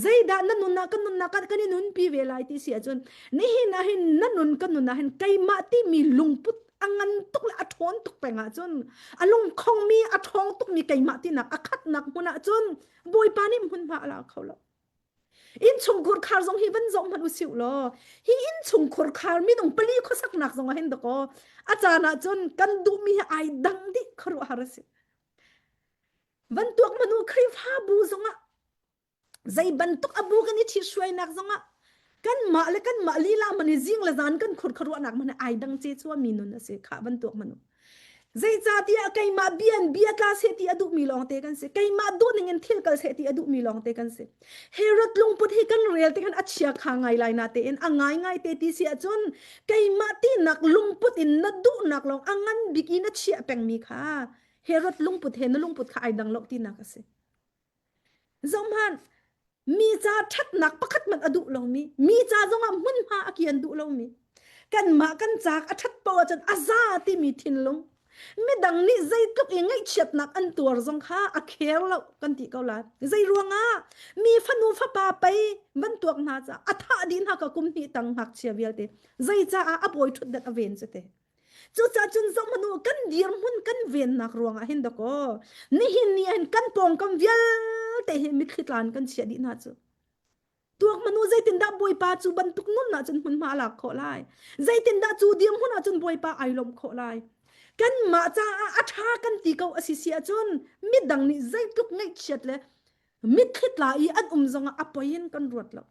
Zeidah na nun ah kan nunnak kan kan i nunpi ve lai ti si ahcun nihin ah hin na nun kan nun ah hin keimah timi lungput a ngan tuk le a ṭhawn tuk peng ahcun a lungkhongmi a ṭhawng tukmi keimah tinak a khatnak hmun ahcun Bawipa nih hmunhma a la kho lo. Innchungkhur khar zong hi van zoh hmanh usih law hi innchungkhur khar minung pali khuasaknak zong ah hin dakaw a caan ahcun kan duhmi hi ai dang dih khuaruahhar a si. Van tuak hmanh u Khrihfabu zongah zei bantuk a bu kan i ṭhithruainak zongah kanmah le kanmah lila man i zing le zan kan khur khuaruahnak man ai dang ce chua mi nun a si kha van tuak hmanh u. Zeicahtiah keimah bian bia tla seh ti a duhmi lawngte kan si. Keimah duh ning in thil kal seh ti a duhmi lawngte kan si. Herod lungput hi kan rel te khan a chia kha ngai lai na tein a ngai ngai te ti si ahcun keimah tinak lungput in na duhnak lawng a ngan bik i na chiah pengmi kha Herod lungput he na lungput kha ai dang lo tinak a si. Zohhmanh, mi ca ṭhatnak pakhat hmanh a duh lomi, mi ca zongah hmunhma a kian duh lomi, kanmah kan caak a ṭhat paoh ahcun a za timi thinlung, midang nih zeitluk i ngaihchiatnak an tuar zong kha a care lo kan ti ko lai. Zei ruangah mi fanu fapa pei van tuak hna caah a thah dih hna ka kum hnih tang ngakchia vialte zeicaah a bawi ṭhutdan a ven cu te. Cucaah cun zohhmanh u, kan dirhmun kan vennak ruangah hin dakaw nihin ni ah hin kan pawngkam vialte hi mitthli tlan kan chiah dih hna cu. Tuak hmanh u, zeitindah Bawipa cu bantuk nun ah cun hmunhma a lak khawh lai? Zeitindah cu dirhmun ah cun Bawipa ai lawmh khawh lai? Kanmah caah a ṭha kan ti ko a si si ahcun midang nih zeitluk ngaihchiat le mitthli tla i an um zongah a poi in kan ruat lo.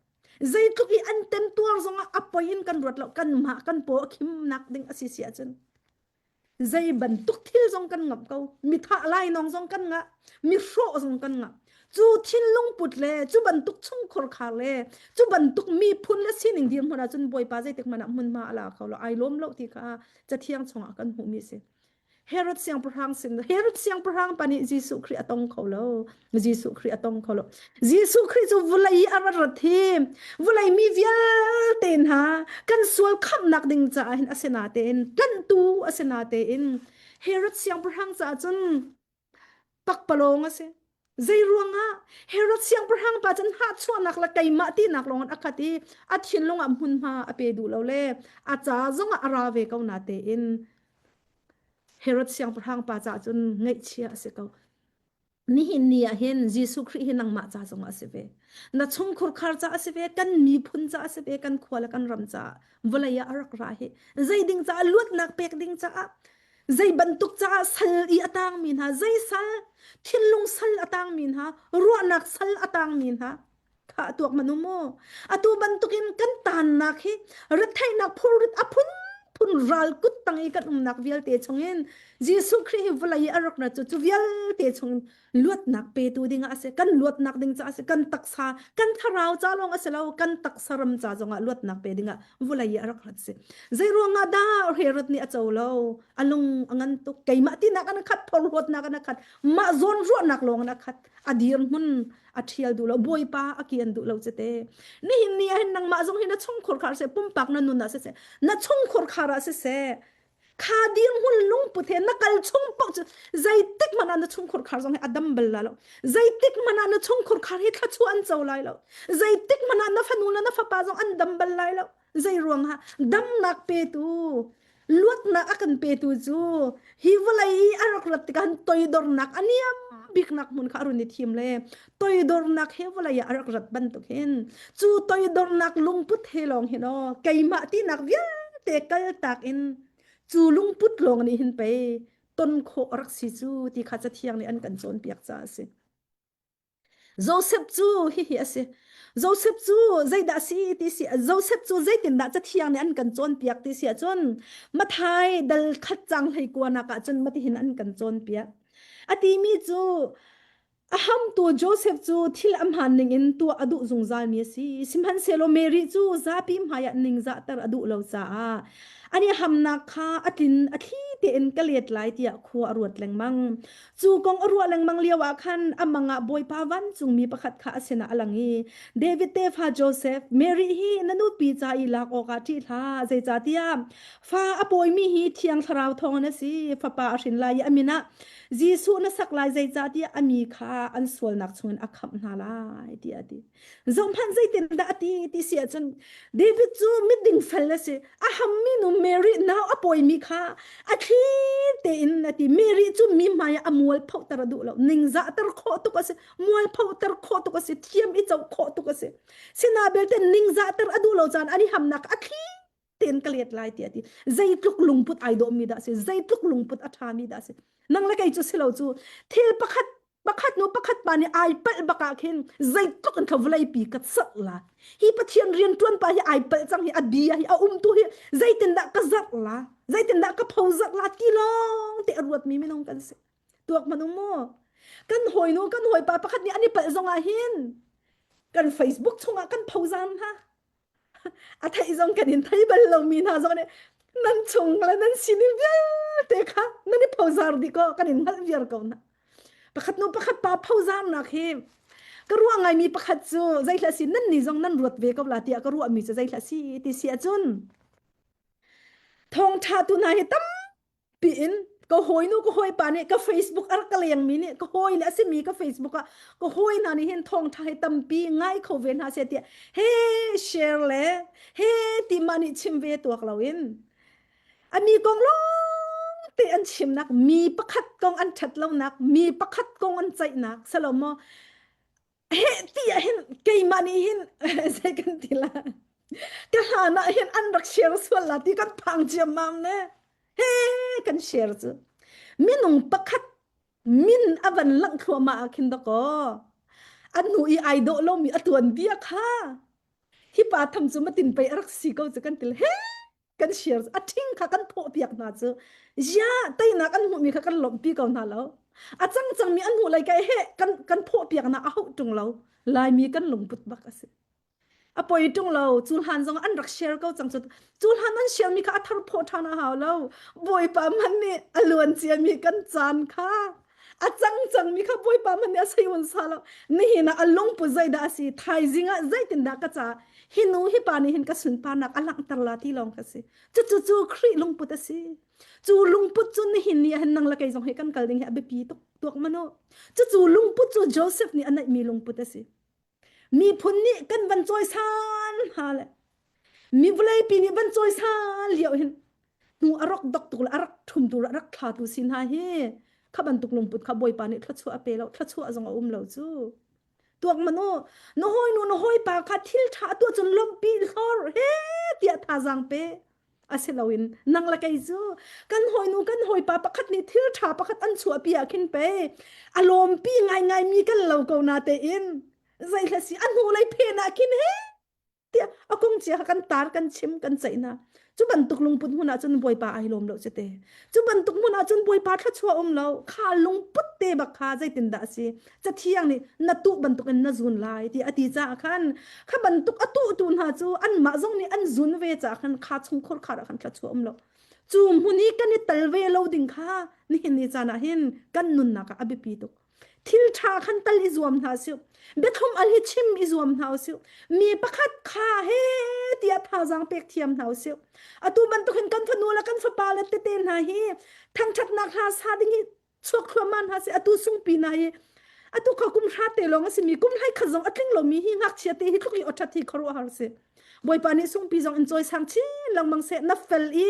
Zeitluk i an temtuar zongah a poi in kan ruat lo kanmah kan paw a khimnak ding a si si ahcun zei bantuk thil zong kan ngamh ko mi thah lai nong zong kan ngah mi hrawh zong kan ngah cu thinlung put le cu bantuk chungkhur khar le cu bantuk miphun le sining dirhmun ahcun bawipa zeitik hmanh ah hmunhma a la kho lo ai lawm lo ti kha cathiang chungah kan hmuhmi a si Herod siangpahrang sin Herod siangpahrang pa nih Jesuh Khrih a tong kho lo. Jesuh Khrih a tong kho lo. Jesuh Khrih cu vawlei i a rat rat hi vawlei mi vialte hna kan sual khamhnak ding caah hin a si natein tlanhtu a si natein Herod siangpahrang caah cun pakpalawng a si. Zei ruangah Herod siangpahrang pa cun hnahchuahnak le keimah tinak lawng in a khat i a thinlung ah hmunhma a pe duh lo le a ca zongah a ra ve ko natein Herod siangpahrang pa caah cun ngaihchia a si ko. Nihin ni ah hin Jesuh Khrih hi nangmah ca zongah a si ve. Na chungkhur khar ca a si ve, kan miphun ca a si ve, kan khua le kan ram caah vawlei ah a rak ra hi. Zei ding caah luatnak pek ding caah zei bantuk caah sal i a tangmi hna, zei sal, thinlung sal a tangmi hna, ruahnak sal a tangmi hna, kha tuak man u mu. Atu bantukin kan tannak hi retheihnak phurrit a phunphun ral kut tang i kan umnak vialte chungin Jesuh Khrih hi vawlei i a rak rat cu cu vialte chungin luatnak petu dingah a si. Kan luatnak ding caah a si. Kan taksa, kan thlarau ca lawng a si lo, kan taksa ram ca zongah luatnak pe dingah vawlei i a rak rat si. Zei ruangah dah Herod nih a co lo? A lung a ngan tuk. Keimah tinak an khat, phorhlawtnak an khat, mah zawn ruahnak lawng an khat. A dirhmun. A ṭhial duh lo. Bawipa a kian duh lo cite. Nihin ni ah hin nangmah zong hi na chungkhur khar seh, pumpak na nun ah siseh, na chungkhur khar ah siseh, kha dirhmun lungput he na kal chung paoh cu zeitik hmanh ah na chungkhur khar zong hi a dam bal la lo. Zeitik hmanh ah na chungkhur khar hi thluachuah an co lai lo. Zeitik hmanh ah na fanu le na fapa zong an dam bal lai lo. Zei ruangah damnak petu luatnak a kan petu cu hi vawlei i a rak rat tikah toidornak a niam biknak hmun kha a run i thim le toidornak he vawlei ah a rak rat bantuk hin cu toidornak lungput he lawng hin aw keimah tinak vialte kaltak in cu lungput lawng nih hin pei ton khawh a rak si cu ti kha cathiang nih an kan cawnpiak caah a si. Joseph cu hihi a si. Joseph cu zeidah a si ti si Joseph cu zeitindah cathiang nih an kan cawnpiak ti si ahcun Mathai dal khat cang hlei kuanak ahcun matihin an kan cawnpiak. A timi cu a hamtu Joseph cu thil a hmaan ningin tuah a duh zungzalmi a si. Sihmanhsehlaw Mary cu zapi hmaiah ningzahter a duh lo caah an i hamnak kha a tlin a thli tein ka let lai tiah khua a ruat lengmang. Cu kong a ruah lengmang lio ah khan a mang ah Bawipa vancungmi pakhat kha a sinah a lang i David tefa Joseph, Mary hi na nupi ca i lak awkah ṭih hlah, zeicahtiah fa a pawimi hi Thiang Thlarau thawngin a si, fapa a hrin lai i a min ah Jesuh na sak lai, zeicahtiah a mi kha an sualnak chungin a khamh hna lai, tiah a ti. Zohhmanh zeitindah a ti ti si ahcun David cu miding fel a si. A hammi nu Mary nau a pawimi kha a thli tein a ti. Mary cu mi hmai ah a mual photer a duh lo. Ningzahter khawh tuk a si. Mual photer khawh tuk a si. Thiam i coh khawh tuk a si. Sina belte ningzahter a duh lo caan an i hamnak a thli tein ka let lai tiah a ti. Zeitluk lungput ai dawhmi dah a si. Zeitluk lungput a ṭhami dah a si. Nang le kei cu si lo cu thil pakhat pakhat nu pakhat pa nih ai palh bak ah khin zeitluk in kha vawlei pi ka zarh la hi pathian rian tuan pa hi ai palh cang hi a bia hi a um tu hi zeitindah ka zarh la zeitindah ka pho zarh la ti lawng te a ruat mi minung kan si tuak man um mu kan hawinu kan hawipa pakhat nih an i palh zong ah hin kan facebook chungah kan phozan hna a theih zong kan in thei bal lomi hna zong nih nan chung le nan sining vialte kha nan i phozar dih ko kan in hngalh viar ko hna pakhat nu pakhat pa phozarnak hi ka ruah ngaimi pakhat cu zeihla si nan ni zong nan ruat ve ko la tiah ka ruahmi cu zeihla si ti si ahcun thawngtha tu hna hi tam piin ka hawinu ka hawipa nih ka Facebook a rak ka lengmi nih ka hawi le a simi ka Facebook ah ka hawi hna nih hin thawngtha hi tampi ngai kho ve hna seh tiah he share le he ti mah nih chim ve tuak loin a mi kong lawng te an chimnak mi pakhat kong an ṭhat lonak mi pakhat kong an ceihnak salomo heh ti ah hin keimah nih hin zei kan ti la ka hlan ah hin an rak share sual la ti kan phang ciammam ne he kan share cu minung pakhat min a van langh thluahmah ah khin dakaw an hnu i ai dawh lomi a tuan bia kha hi pa tham cu matin pei a rak si ko cu kan til he kan share a ṭhing kha kan phawh piak hna cu ya teinak an hmuhmi kha kan lawmhpi ko hna lo a cang cangmi an hmuh lai kai he kan kan phawh piak na a hauh ṭung lo laimi kan lungput bak a si a poi ṭung lo cu hlan zong an rak share ko cang cu cu hlan an share mi kha a thar phawh ṭhan a hau lo bawipa man nih a luan ciami kan caan kha a cang cangmi kha bawipa man nih a sei un sa lo nihin ah a lungput zeidah a si thaizing ah zeitindah ka ca hi nu hi pa nih hin ka sunparnak a langhter la ti lawng ka si cucu cu Khrih lungput a si cu lungput cu nihin ni ah hin nang le kei zong hi kan kal ding hi a biapi tuk tuak manu cucu lungput cu Joseph nih a neihmi lungput a si miphun nih kan van cawisan hna le mi vawleipi nih van cawisan lio hin hnu a rak dok tuk le a rak ṭhumtu le a rak thlatu si hna hi kha bantuk lungput kha Bawipa nih thluachuah a pe lo thluachuah zong a um lo cu tuak man u na hawinu na hawipa kha thil ṭha tuah cun lawmhpi hlor he tiah thazaang pe a si loin nang le kei cu kan hawinu kan hawipa pakhat nih thil ṭha pakhat an chuahpi ah khin pe a lawmpi ngaingai mi kan lo ko na tein zeihla si a hnu lei phen ah khin he tiah a kong chia kha kan tar kan chim kan ceih hna cu bantuk lungput hmun ah cun bawipa ai lawm lo cite cu bantuk hmun ah cun bawipa thluachuah um lo kha lungput te bak kha zeitindah a si cathiang nih na tuh bantuk in na zun lai ti a ti caah khan kha bantuk a tuh tu hna cu anmah zong nih an zun ve caah khan kha chungkhur khar ah khan thluachuah um lo cu hmun i kan i tal ve lo ding kha nihin ni caan ah hin kan nunnak ah a biapi tuk. Thil ṭha khan tal i zuam hna sih. Biathlum al hi chim i zuam hna usih. Mi pakhat kha he tiah thazaang pek thiam hna usih. Atu bantuk hin kan fanu le kan fapa le tete hna hi thangṭhatnak hla sa ding hi chuak thluahmah hna sih. Atu sungpi hna hi atu kha kum hra te lawng a simi kum hlei khat zong a tling lomi hi ngakchia te hi tluk i awṭhat hi khuaruahhar si. Bawipa nih sungpi zong in cawisang chin lengmang seh na fel i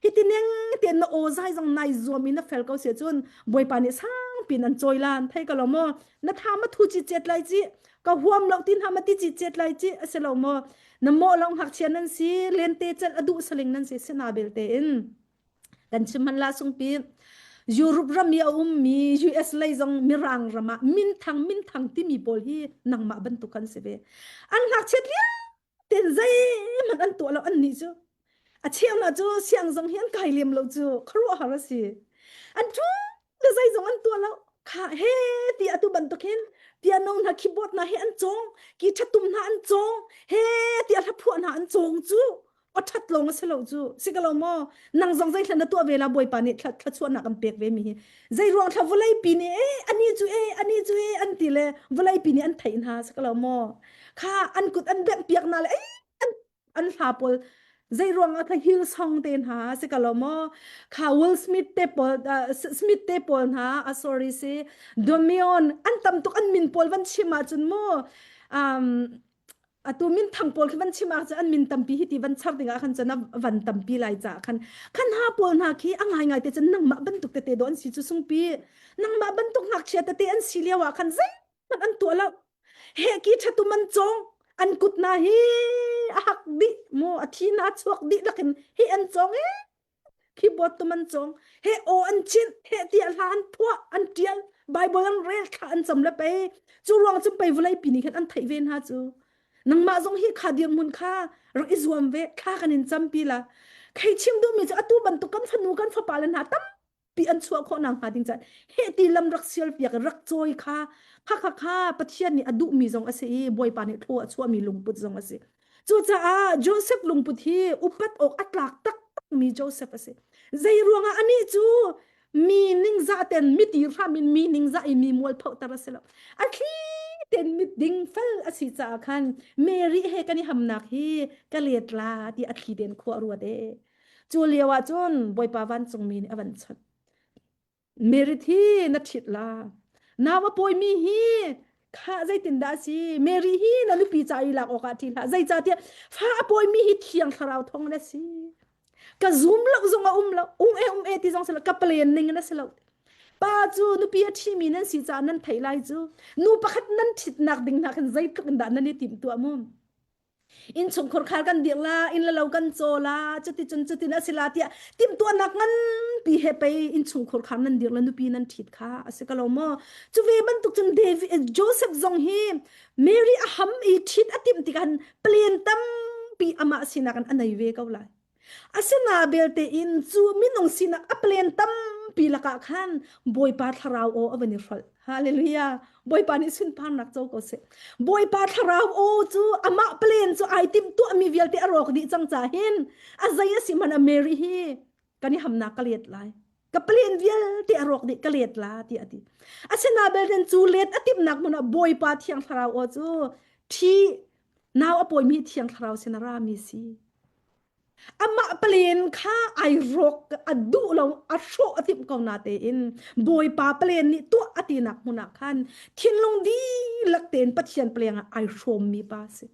hiti neng tein na aw zai zong nai zuam i na fel ko si cun Bawipa nih sangpin an cawi lan thei ka lo maw na tha ma thu chi chet lai chi ka huam lo tin ha ma ti chi chet lai chi a si lo maw na mawh lo ngakchia nan si lente cel a duh saling nan si sina belte in kan chim man la sungpi Europe ram i a ummi US lei zong mirang ram ah minthang minthang timi pawl hi nangmah bantuk kan si ve an ngakchiat lio ten zeihmanh an tuah lo an nih cu a cheu na cu siang zong hi an kai lem lo cu khuaruahhar a si an thu le zeizong an tuah lo kha he ti atu bantuk hin piano hna keyboard hna hi an cawng ki thatum hna an cawng he ti a hla phuah hna an cawng cu a ṭhat lawng a si lo cu si ka lo maw nang zong zei thla na tuah ve la bawipa nih thla thluachuahnak an pek ve mi hi zei ruang thla vawlei pi nih e ani cu e ani cu e an ti le vawlei pi nih an theih hna si ka lo maw kha an kut an bengh piak na le an an hla pawl zei ruang ah kha Hillsong te hna si ka lo maw kha Will Smith te pawl uh, Smith te pawl hna uh, sorry si Domion an tam tuk an min pawl van chim ahcun mu um atu minthang pawl khi van chim ah cun an min tampi hi ti van char dingah khan cun a van tampi lai ca khan khan ha pawl hna khi a ngai ngai te cun nangmah bantuk tete do an si cu sungpi nangmah bantuk ngakchia tete an si lio ah khan zeihmanh an tuah lo he ki thatum an cawng an kut na hi a hak dih mu a thi na chuak dih lakin hi an cawng e keyboard tum an cawng he aw an chinh he tiah hla an phuah an tial bible an rel thla an cam le pei cu ruang cu pei vawlei pi nih khan an theih ve hna cu nangmah zong hi kha dirhmun kha rak i zuam ve thla kan in campi la khei chim duhmi cu atu bantuk kan fanu kan fapa le hna tampi an chuah khawh nak hnga ding caan he ti lam rak sial piak rak cawi kha kha kha kha pathian nih a duhmi zong a si i bawipa nih thlua a chuahmi lungput zong a si Cucaah Joseph lungput hi upat awk a tlak taktakmi Joseph a si. Zei ruangah anih cu mi ningzah ten miti hram in mi ningzah i mi mualphoter a si lo. A thli ten mit ding fel a si caah khan Mary he kan i hamnak hi ka let la ti a thli ten khua ruat e. Cu lio ah cun Bawipa vancungmi nih a van chawnh. Merit hi na ṭhit la. Nau a pawimi hi kha zeitindah a si? Mary hi na nupi ca i lak awkah ṭi hlah. Zeicahtiah fa a pawimi hi thiang thlarau thawng na si. Ka zum lo zong a um lo. Um e um e ti zong si lo. Ka plan ning na si lo. Pa cu nupi a ṭhimi nan si caah nan theih lai cu. Nu pakhat nan ṭhitnak ding hna khan zeitluk in dah nan i timhtuah mu. Innchungkhur khar kan dirh la, inn le lo kan caw la, cuticun cutin a si la tiah timhtuahnak nganpi he pei innchungkhur khar nan dirh le nupi nan ṭhit kha a si ko lo maw? Cu ve bantuk cun David, Joseph zong hi Mary a ham i ṭhit a timh tikah plan tampi amah sinak in a nei ve ko lai. Asina belte in cu minung sinak a plan tampi lakah khan Bawipa thlarau aw a van i hrolh. Hallelujah. Bawipa nih sunparnak co ko seh. Bawipa thlarau aw cu amah plan cu ai timh tuahmi vialte a rawk dih cang ca hin a zei a si hmanh ah Mary hi kan i hamnak ka let lai. Ka plan vialte a rawk dih ka let la ti a ti. Asina belte cu let a timhnak hmun ah Bawipa thiang thlarau aw cu thi nau a pawimi thiang thlarau sin a rami si. Amah palen kha ai rawk a duh lo a hrawh a timh ko na tein Bawipa palen nih tuah a tinak hmun ah khan thinlung dihlak tein Pathian paleng ah ai hrawmmi pa si.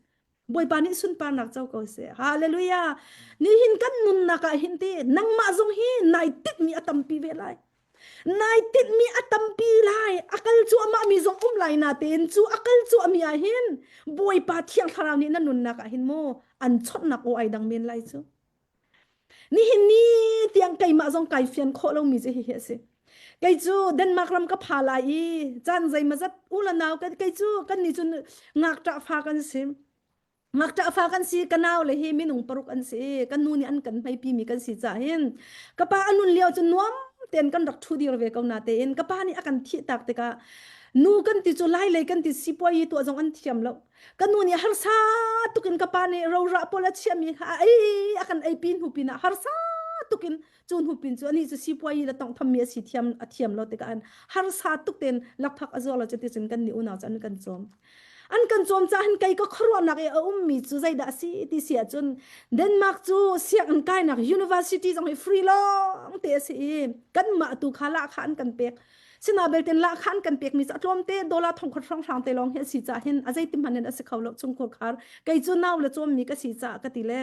Bawipa nih sunparnak co ko seh. Hallelujah. Nihin kan nunnak ah hin ti nangmah zong hi nai timhmi a tampi ve lai. Nai tinhmi a tampi lai. A kal cuahmah mi zong um lai natein cu a kal cuahmi ah hin Bawipa Thiang Thlarau nih na nunnak ah hin mu an chawnhnak aw ai dang men lai cu. Nihin ni tiang keimah zong kai fian khawh lomi cu hihi a si. Kei cu Denmark ram ka pha lai i caan zeimazat u le nau kei cu kan nih cun ngakṭah fa kan si. Ngakṭah fa kan si, ka nau le hi minung paruk an si. Kan nu nih an kan hmeipi mi kan si caah hin ka pa a nun lio cu nuam tein kan rak ṭhu dir ve ko na tein ka pa nih a kan thih tak tikah nu kan ti cu lai lei kan ti sipuai tuah zong an thiam lo. Ka nu nih harsa tuk in ka pa nih rora pawl a chiahmi kha a ei a kan eipi hnu pinah harsa tukin cu hnu pin cu ani cu sipuai le tongtham mi a si thiam a thiam lo tikah an harsa tuk ten lakphak a zuar lo cu ti cun kan ni unau cu an kan cawm an kan cawm ca hin kei ka khuaruahnak i a ummi cu zeidah a si ti si ahcun Denmark cu sianginn kainak university zong hi free lawng te a si i kanmah tu kha lahkhah an kan pek Sina belten lahkhah an kan pekmi cu a tlawmte dollar thongkhat hrawnghrang te lawng hi a si caah hin a zeiti hmanh in a si kho lo chungkhur khar kei cu nau le cawmmi ka si caah ka ti le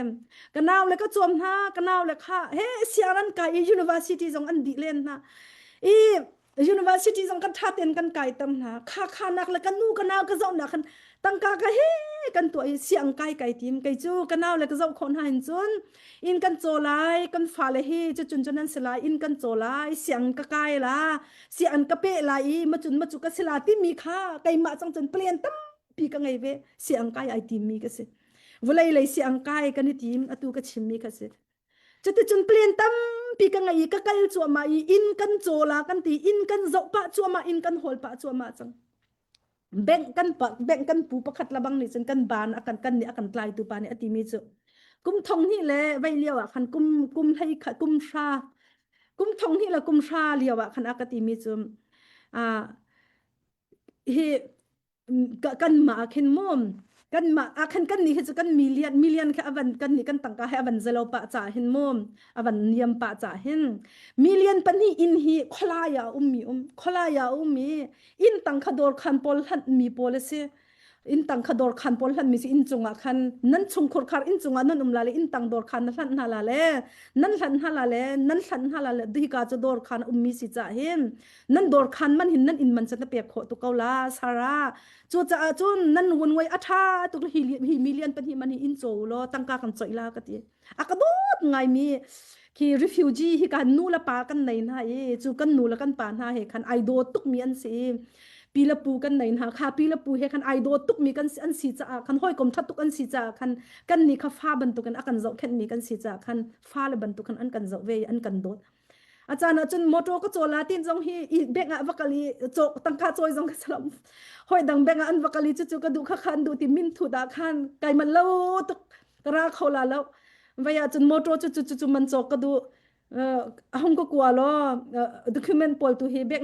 ka nau le ka cawm hna ka nau le kha he sianginn kai i university zong an dih len hna i university zong kan ṭha tein kan kai tam hna kha kha nak le ka nu ka nau ka zoh nak khan tangka ka he kan tuah i siang kai kai tim kei cu ka nau le ka zoh khawh hna hin cun inn kan caw lai kan fale hi cucun cun an si lai inn kan caw lai siang ka kai la siang ka pe lai i macun macu ka si la timi kha keimah cang cun plan tampi ka ngei ve siang kai ai timmi ka si vawlei lei siang kai kan i tim atu ka chimmi ka si Cuticun plan tampi ka ngei i ka kal cuahmah i inn kan caw la kan ti inn kan zoh pah cuahmah inn kan hawl pah cuahmah cang. Bank kan pa bank kan pu pakhat labang nih cun kan ban a kan kan nih a kan tlaitu pa nih a timi cu kum thong hnih le vei lio ah khan kum kum hlei kha kum hra kum thong hnih le kum hra lio ah khan a ka timi cu a hi kanmah ah khin mu kanmah ah khan kan nih hi cu kan million million kha avan kan nih kan tangka he avan zelo pah ca hin mu avan niam pah ca hin million pahnih inn hi khualai ah ummi um khualai ah ummi inn tang kha dawr khan pawl hlanh mi pawl a si inn tang kha dawr khan pawl hlanh mi si inn cungah khan nan chungkhur khar inn cungah nan um la le inn tang dawr khan na hlanh hna la le nan hlanh hna la le nan hlanh hna la le hika cu dawr khan ummi si ca hin nan dawr khan man hin nan inn man can na pek khawh tu ko la Sarah cucaah cun nan ngun ngoi a tha tuk hi hi million pahnih man hi in chaw law tangka kan coih la ka ti a ka dawt ngai mi khi refugee hi kan nu le pa kan nei hna i cu kan nu le kan pa hna he khan ai dawt tuk mi an si pi le pu kan nei hna kha pi le pu he khan ai dawt tuk mi kan an si caah khan hawikom tha tuk an si caah khan kan ni kha fa bantukin a kan zohkhenh mi kan si caah khan fa le bantukin an kan zoh ve i an kan dawt A caan ah cun motor ka caw la tin zong hi i bank ah va kal i cawk tangka cawi zong ka salam. Hoi dang bank ah an va kal i cucu ka duh kha khan duh ti min thut ah khan kai man lo tuk ka ra kho la lo. Vai ah cun motor cu cu cu man cawk ka duh. Uh, hong ka kua lo document pawl tu hi bank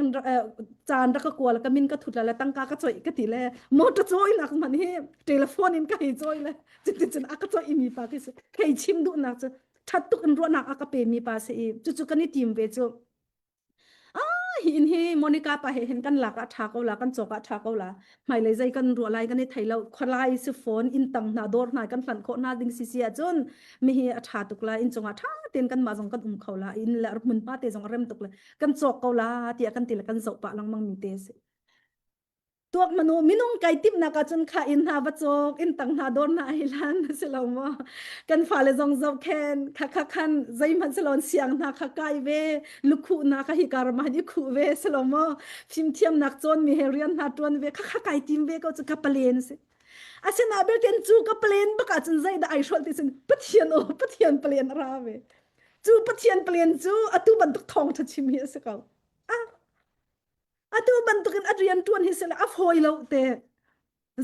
caan rak ka kua la ka min ka thut la le tangka ka choi ka ti le motor cawi nak man hi telephone in ka hei cawi le cuti cun a ka cawi mi pa khi si hei chim duh nak cu ṭhat tuk in ruahnak a ka pemi pa si i cucu kan i tim ve cu ah hi in hi Monica pa he hin kan lak ah ṭha ko la kan cawk ah ṭha ko la hmailei zei kan ruah lai kan i thei lo khualai si phone inn tang hna dawr hna kan hlanh khawh hna ding si si ahcun mi hi a ṭha tuk la inn cungah ṭha tein kan mah zong kan um kho la inn le hmunhma te zong a rem tuk le kan cawk ko la tiah kan ti le kan zoh pah lengmang mi te si Tuak manu minung kai timhnak ahcun kha inn hna va cawk inn tang hna dawr hna hi lan si lo maw kan fale zong zohkhen kha kha khan zeihmanh si lo siang hna kha kai ve lukhuh hna kha hi karam ah i khuh ve si lo maw fimthiamnak cawn mi he rian hna tuan ve kha kha kai tim ve ko cu ka palen si asina belten cu ka palen bak ahcun zeidah ai hrolh ti sin pathian o pathian palen a ra ve cu pathian palen cu atu bantuk thawng tha chim hi a si ko ah Atu bantukin a rian ṭuan hi sile a fawi lo te.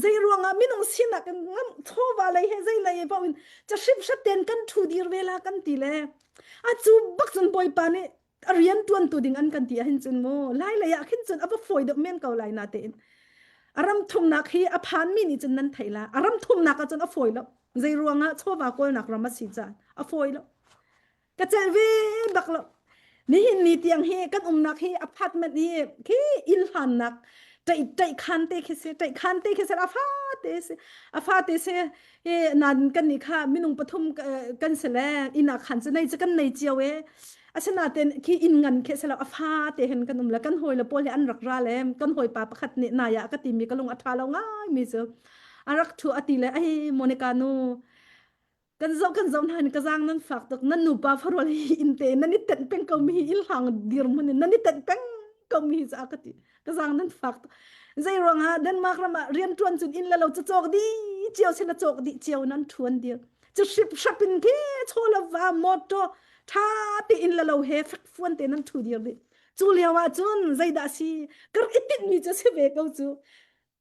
Zei ruangah minung sinak in ngam chawva lei he zei lei paoh in cahrip hrat ten kan ṭhu dir ve la kan ti le a cu bak cun Bawipa nih a rian ṭuantu ding an kan ti ahhin cun mu lai lei ah khin cun a va fawi deuh men ko lai na tein a ram thumnak hi a phanmi nih cun nan theih la a ram thumnak ah cun a fawi lo zei ruangah chawva kawlnak ram a si caah a fawi lo ka celh ve bak lo nihin ni tiang hi kan umnak hi apartment hi khi inn hlannak ṭaih ṭaih khan te khi si ṭaih khan te khi si a fa te si a fa te si hi nan kan nih kha minung pathum kan si le inn ah khan cu nei cu kan nei cio e asinain khi inn ngan khi si lo a fa te hin kan um le kan hawi le pawl hi an rak ra le kan hawipa pakhat nih nai ah ka timi ka lung a ṭha lo ngai mi cu a rak thu a ti le ai Monica nu Kan zoh kan zoh hna in ka zaang nan fak tuk nan nupa farual hi inn te nan i tenh peng ko mi hi inn hlang dirhmun in nan i tenh peng ko mi hi cu ka ti ka zaang nan fak tuk zei ruangah Denmark ram ah rian ṭuan cun inn le lo cu cawk dih cio sin a cawk dih cio nan ṭhuan dir cu hrip hrap in khi chaw le va motor ṭha te inn le lo he fekfuan te nan ṭhu dir dih cu lio ah cun zeidah si ka rak i tinh mi cu si ve ko cu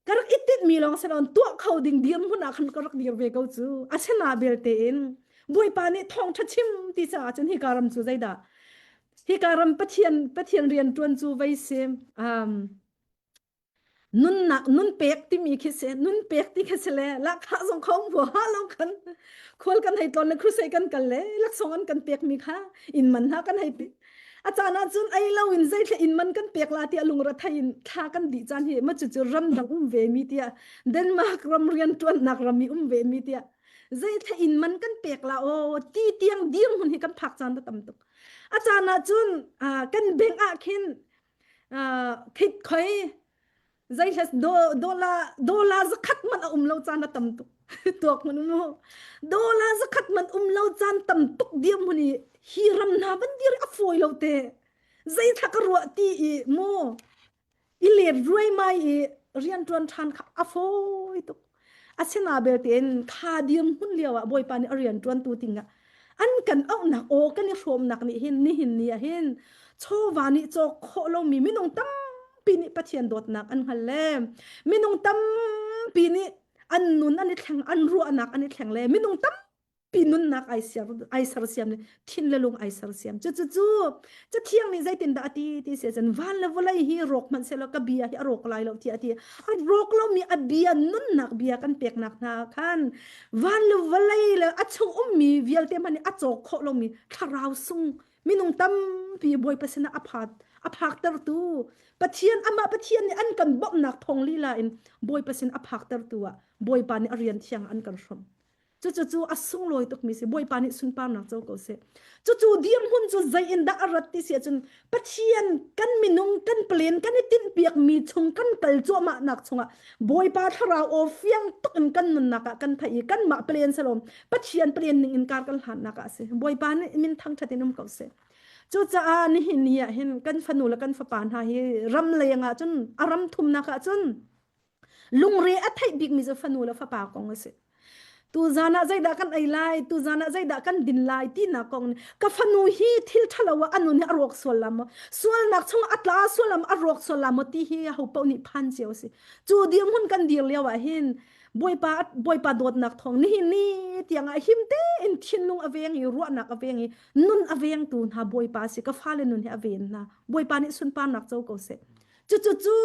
ka rak i tinhmi lawng si loin tuah kho ding dirhmun ah khan ka rak dir ve ko cu asina belte in. Bawipa nih thawngṭha chim ti caah cun hika ram cu zeidah hika ram Pathian Pathian rian ṭuan cu vei si um, nunnak nun pek timi khi si nun pek ti khi si le lahkhah zong kha um hua lo kan khual kan hei tlawn le crusade kan kal le laksawng an kan pek mi kha inn man hna kan hei pe a caan ah cun ei lo in zeitlai inn man kan pek la tiah lungre thei in thla kan dih caan hi ma cu cu ram dang um ve mi tiah Denmark ram rian ṭuannak ram i um ve mi tiah zeitlai inn man kan pek la aw ti tiang dirhmun hi kan phak caan da tam tuk a caan ah cun kan bank ah khin khit khoi zeihlas dola dola zakhat man a um lo caan a tam tuk tuak man um dola zakhat man um lo caan tam tuk dir mun i hi ram hna van dir a fawi lo te zeithla ka ruah ti i mu i let ruai mai i rian ṭuan ṭhan kha a fawi tuk. Asina belte in kha dirhmun lio ah Bawipa nih a rian ṭuantu dingah an kan auhnak aw kan i hrawmnak nih hin nihin ni ah hin chawva nih cawk khawh lomi minung tampi nih Pathian dawtnak an hngal le minung tampi nih an nun an i thleng an ruahnak an i thleng le minung tam pi nunnak ai ser ai sersiam le thin le lung ai sersiam cu cu cu cathiang nih zeitindah a ti ti si cun van le vawlei hi rawk hmanh sehlaw ka bia hi a rawk lai lo tiah a ti a rawk lomi a bia nunnak bia kan peknak hna khan van le vawlei le a chung ummi vialte hmanh nih a cawk khawh lomi thlarau sung minung tampi Bawipa sinah a phat a phaktertu Pathian amah Pathian nih an kan bawmhnak thawng lila in Bawipa sin a phaktertu ah Bawipa nih a rian thiang an kan hrawmh Cucu cu a sunglawi tukmi si. Bawipa nih sunparnak co ko seh. Cucu dirhmun cu zei in dah a rat ti si ahcun Pathian kan minung kan plan kan i tinhpiakmi chung kan kal cuahmahnak chungah Bawipa thlarau aw fiang tuk in kan nunnak ah kan theih i kanmah plan salom Pathian plan ning in kar kan hlannak ah a si. Bawipa nih min thangṭhat in um ko seh. Cucaah nihin ni ah hin kan fanu le kan fapa hna hi ram leng ah cun a ram thumnak ah cun Lungre a theih bikmi cu fanu le fapa kong a si. Tuzan ah zeidah kan ei lai, tuzan ah zeidah kan din lai tinak kong ka fanu hi thil ṭhalo ah a nun hi a rawk sual la maw, sualnak chung a tla sual la maw, a rawk sual la maw ti hi ho paoh nih phan cio a si. Cu dirhmun kan dir lio ah hin Bawipa Bawipa dawtnak thawng nihin ni tiang ah him tein thinlung a veng i ruahnak a veng i nun a vengtu hna Bawipa si ka fale nun hi a ven hna. Bawipa nih sunparnak co ko seh. Cucu cu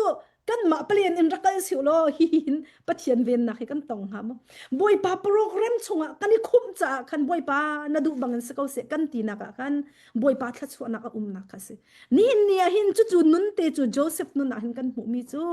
kanmah palen in rak kal si law hihin Pathian vennak hi kan tong hnga maw? Bawipa program chungah kan i khumh caah khan Bawipa na duh bangin si ko seh kan tinak ah khan Bawipa thluachuahnak a umnak kha si. Nihin ni ah hin cucu nun te cu Joseph nun ah hin kan hmuhmi cu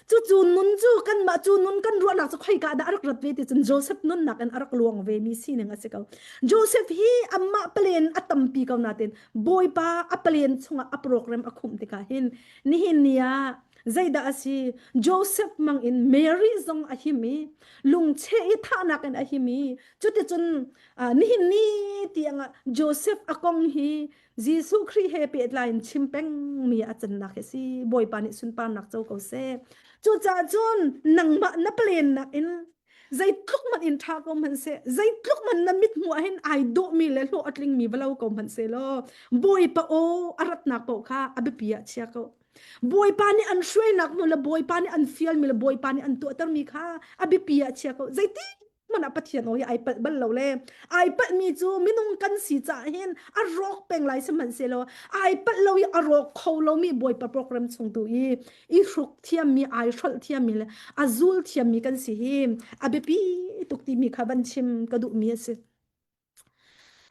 cucu nun cu kanmah cu nun kan ruahnak cu khoika dah a rak rat ve ti cun Joseph nunnak in a rak luang ve mi sining a si ko. Joseph hi amah palen a tampi ko natin Bawipa a palen chungah a program a khumh tikah hin nihin ni ah zeidah a si Joseph mang in Mary zong a him i lungcheh i thahnak in a him i cuticun nihin ni tiang ah Joseph a kong hi Jesuh Khrih he pehtlai in chim pengmi a cannak hi si Bawipa nih sunparnak co ko seh cucaah cun nangmah na plennak in zeitluk hmanh in ṭha ko hmanh seh zeitluk hmanh na mit hmuh ah hin ai dawhmi le hlawh a tlingmi va lo ko hmanh seh law Bawipa aw a ratnak paoh kha a biapi ah chia ko Bawipa nih an hruainak hnu le Bawipa nih an fialmi le Bawipa nih an tuahtermi kha a biapi ah chia ko zeiti hmanh ah Pathian aw hi ai palh bal lo le ai palhmi cu minung kan si caah hin a rawk peng lai sihmanhsehlaw ai palh lo i a rawk kho lomi Bawipa program chung tu i i hruk thiammi ai hrolh thiammi le a zul thiammi kan si hi a biapi tuk timi kha van chim ka duhmi a si.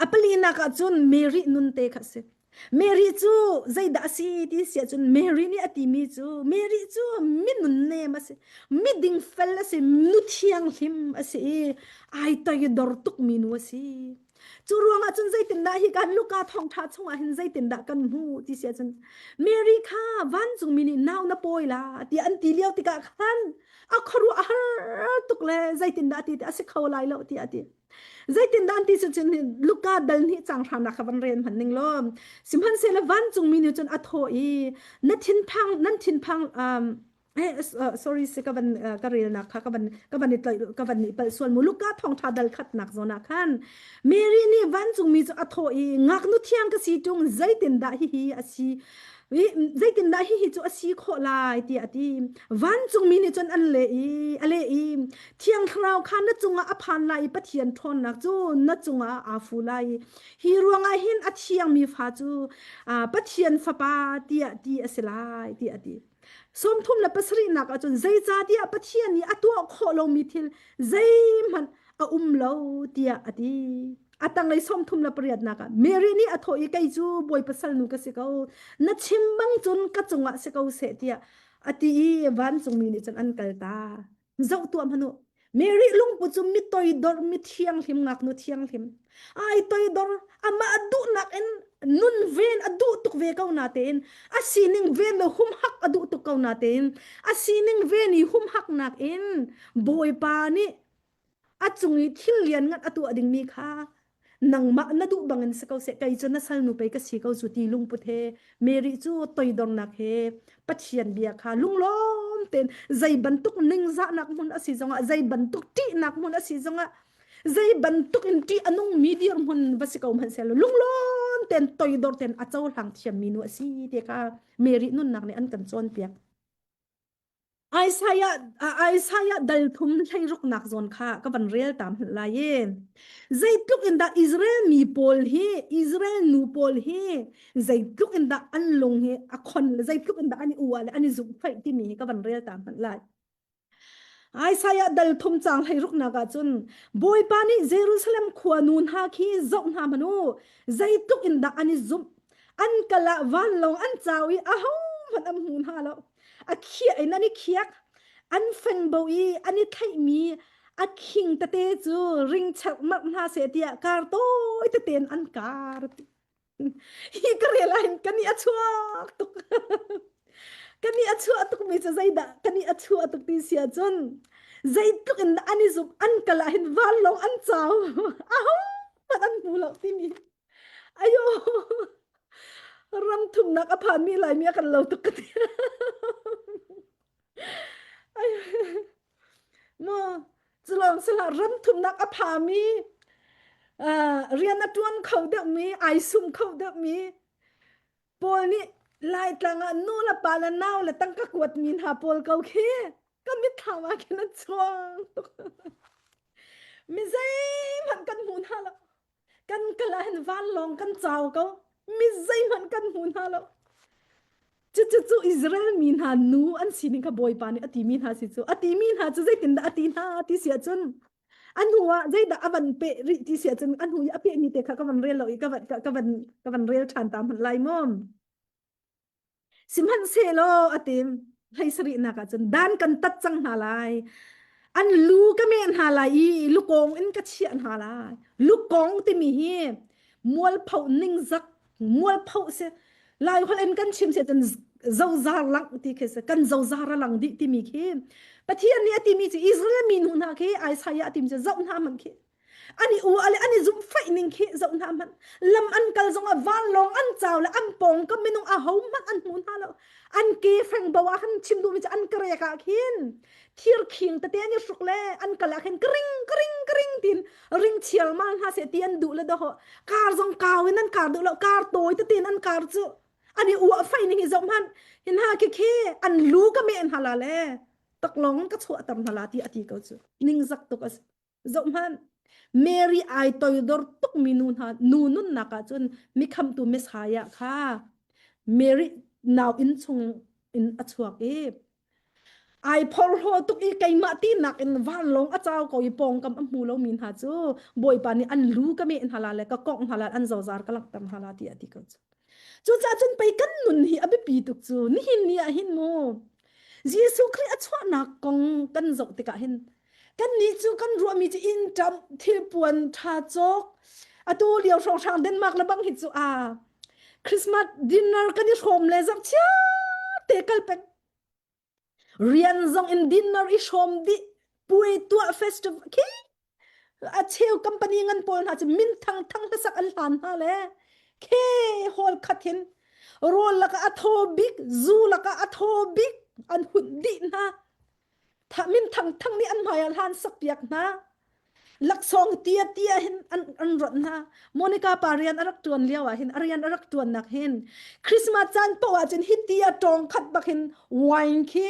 A palinak ah cun Mary nun te kha a si. Mary cu zeidah a si ti si ahcun Mary nih a timi cu Mary cu minun nem a si, miding fel a si, nu thianghlim a si i ai toidor tukmi nu a si. Cu ruangah cun zeitindah hi kan Luka thawngṭha chungah hin zeitindah kan hmuh ti si ahcun Mary kha vancungmi nih nau na pawi la tiah an ti lio tikah khan a khuaruah a har tuk le zeitindah ti ti a si kho lai lo tiah a ti. Zeitindah an ti cu cun Luka dal nih cang hramnak kha van rel hmanh ning law sihmanhsehlaw vancungmi nih cun a thawh i na thinphang nan thinphang um, eh, sorry si ka van ka relnak kha ka van ka van i ka van i palh sual mu Luka thawngtha dal khatnak zawn ah khan Mary nih vancungmi cu a thawh i ngaknu thiang ka si tung zeitindah hihi a si? Zeitindah hihi cu a si khawh lai tiah a ti. Vancungmi nih cun an leh i a leh i Thiang Thlarau kha na cungah a phan lai i Pathian ṭhawnnak cu na cungah aa fu lai i hi ruangah hin a thiangmi fa cu Pathian Fapa tiah ti a si lai tiah a ti. 37nak ahcun zeicahtiah Pathian nih a tuah khawh lomi thil zeihmanh a um lo tiah a ti. A tanglei 38nak ah Mary nih a thawh i kei cu Bawipa salnu ka si ko na chim bang cun ka cungah si ko seh tiah a ti i vancungmi nih cun an kalta. Zoh tuah hmanh u. Mary lungput cu mi toidor, mi thianghlim, ngaknu thianghlim. Ai toidor, amah a duhnak in nun ven a duh tuk ve ko na tein, a sining ven le humhak a duh tuk ko na tein, a sining ven i humhaknak in Bawipa nih a cung i thil lianngan a tuah dingmi kha nangmah na duh bangin si ko seh kei cu na salnu pei ka si ko cu ti lungput he Mary cu toidornak he Pathian bia kha lunglawm tein zei bantuk ningzahnak hmun a si zongah zei bantuk ṭihnak hmun a si zongah zei bantuk in ṭih a nungmi dirhmun va si ko hmanhsehlaw lunglawm tein toidor tein a cohlang thiammi nu a si ti kha Mary nunnak nih an kan cawnpiak. Isaiah Isaiah dal thum hleiruknak zawn kha ka van rel tam hmanh lai i zeitluk in dah Israel mi pawl hi Israel nu pawl hi zeitluk in dah an lung hi a khon le zeitluk in dah an i ua le an i zumhfaih timi hi ka van rel ta hmanh lai. Isaiah dal thum cang hleiruknak ah cun Bawipa nih Jerusalem khua nu hna khi zoh hna hmanh u zeitluk in dah an i zumh an kal ah vanlawng an cau i ahohmanh an hmu hna lo a khiah in an i khiak an fengbo i an i thlaihmi a khing tete cu ring cherhmarh hna seh tiah kar tawi tete in an kar hi ka rel ahhin kan i a chuak tuk kan i a chuah tuk mi cu zeidah kan i a chuah tuk ti si ahcun zeitluk in an i zumh an kal ahhin vanlawng an cau ahohmanh an hmu lo timi Ayo ram thumnak a phanmi Laimi a kan lo tuk ka ti. Mo culawng sila ram thumnak a phami rian a tuan kho deuhmi ai sum kho deuhmi pawl nih Laitlang ah nu le pa le nau le tangka kuatmi hna pawl ko khi ka mitthlam ah khin a chuang tuk. Mi zeihmanh kan hmu hna lo. Kan kal ah hin vanlawng kan cau ko. Mi zeihmanh kan hmu hna lo. Cucu cu Israel mi hna nu an sining kha Bawipa nih a timi hna si cu. A timi hna cu zeitindah a ti hna ti si ahcun a hnu ah zeidah a van peh rih ti si ahcun a hnu i a pehmi te kha ka van rel lo i ka van, ka van, ka van rel ṭhan ta hmanh lai maw? Sihmanhsehlaw a tim hlei sarihnak ah cun dan kan tat cang hna lai. An lu ka meh hna lai i lukawng in ka chiah hna lai. Lukawng timi hi mualpho ningzak mualpho si. Lai holh in kan chim si cun zozar lang ti khi si. Kan zozar a lang dih timi khi Pathian nih a timi cu Israel mi nu hna khi Isaiah a timi cu zoh hna hmanh khi An i ua le an i zumhfaih ning khi zoh hna hmanh. Lam an kal zongah vanlawng an cau le an pawng ka minung a ho hmanh an hmu hna lo. An ke feng bo ah khan chim duhmi cu an karek ah khin thir khing tete an i hruk le an kal ah khin kring kring kring tin ring chial mal hna seh ti an duh le doho kar zong kau in an kar duh lo kar tawi tete in an kar cu an i ua fai ning hi zoh hmanh hin ha khi khi an lu ka meh hna la le taklong ka chuahter hna la ti a ti ko cu ningzak tuk a si Zohhmanh, Mary ai toidor tukmi nu hna nu nunnak ah cun mikhamtu Messiah kha Mary nau inn chung in a chuak i ai phorhlaw tuk i keimah tinak in vanlawng a cau ko i pawngkam a hmu lomi hna cu Bawipa nih an lu ka meh hna la le ka kongh hna la an zozar ka langhter hna la ti a ti ko cu. Cucaah cun pei kan nun hi a biapi tuk cu nihin ni ah hin mu Jesuh Khrih a chuahnak kong kan zoh tikah hin Kannih cu kan ruahmi cu inn ṭamh, thilpuan ṭha cawk, atu lio hrawnghrang Denmark le bang hi cu a Christmas dinner kan i hrawm le zarhchia te kal peng. Rian zong in dinner i hrawm dih, puai tuah festival khi a cheu company ngan pawl hna cu min thang thang hlasak an hlan hna le khe hall khat hin rawl lakah a thaw bik zu lakah a thaw bik an hunh dih hna Min thangthang nih an hmai ah hlan sak piak hna. Laksawng tia tia hin an an rawnh hna. Monica pa rian a rak ṭuan lio ah hin a rian a rak ṭuannak hin Christmas caan paoh ah cun hi tia ṭawng khat bak hin wine khi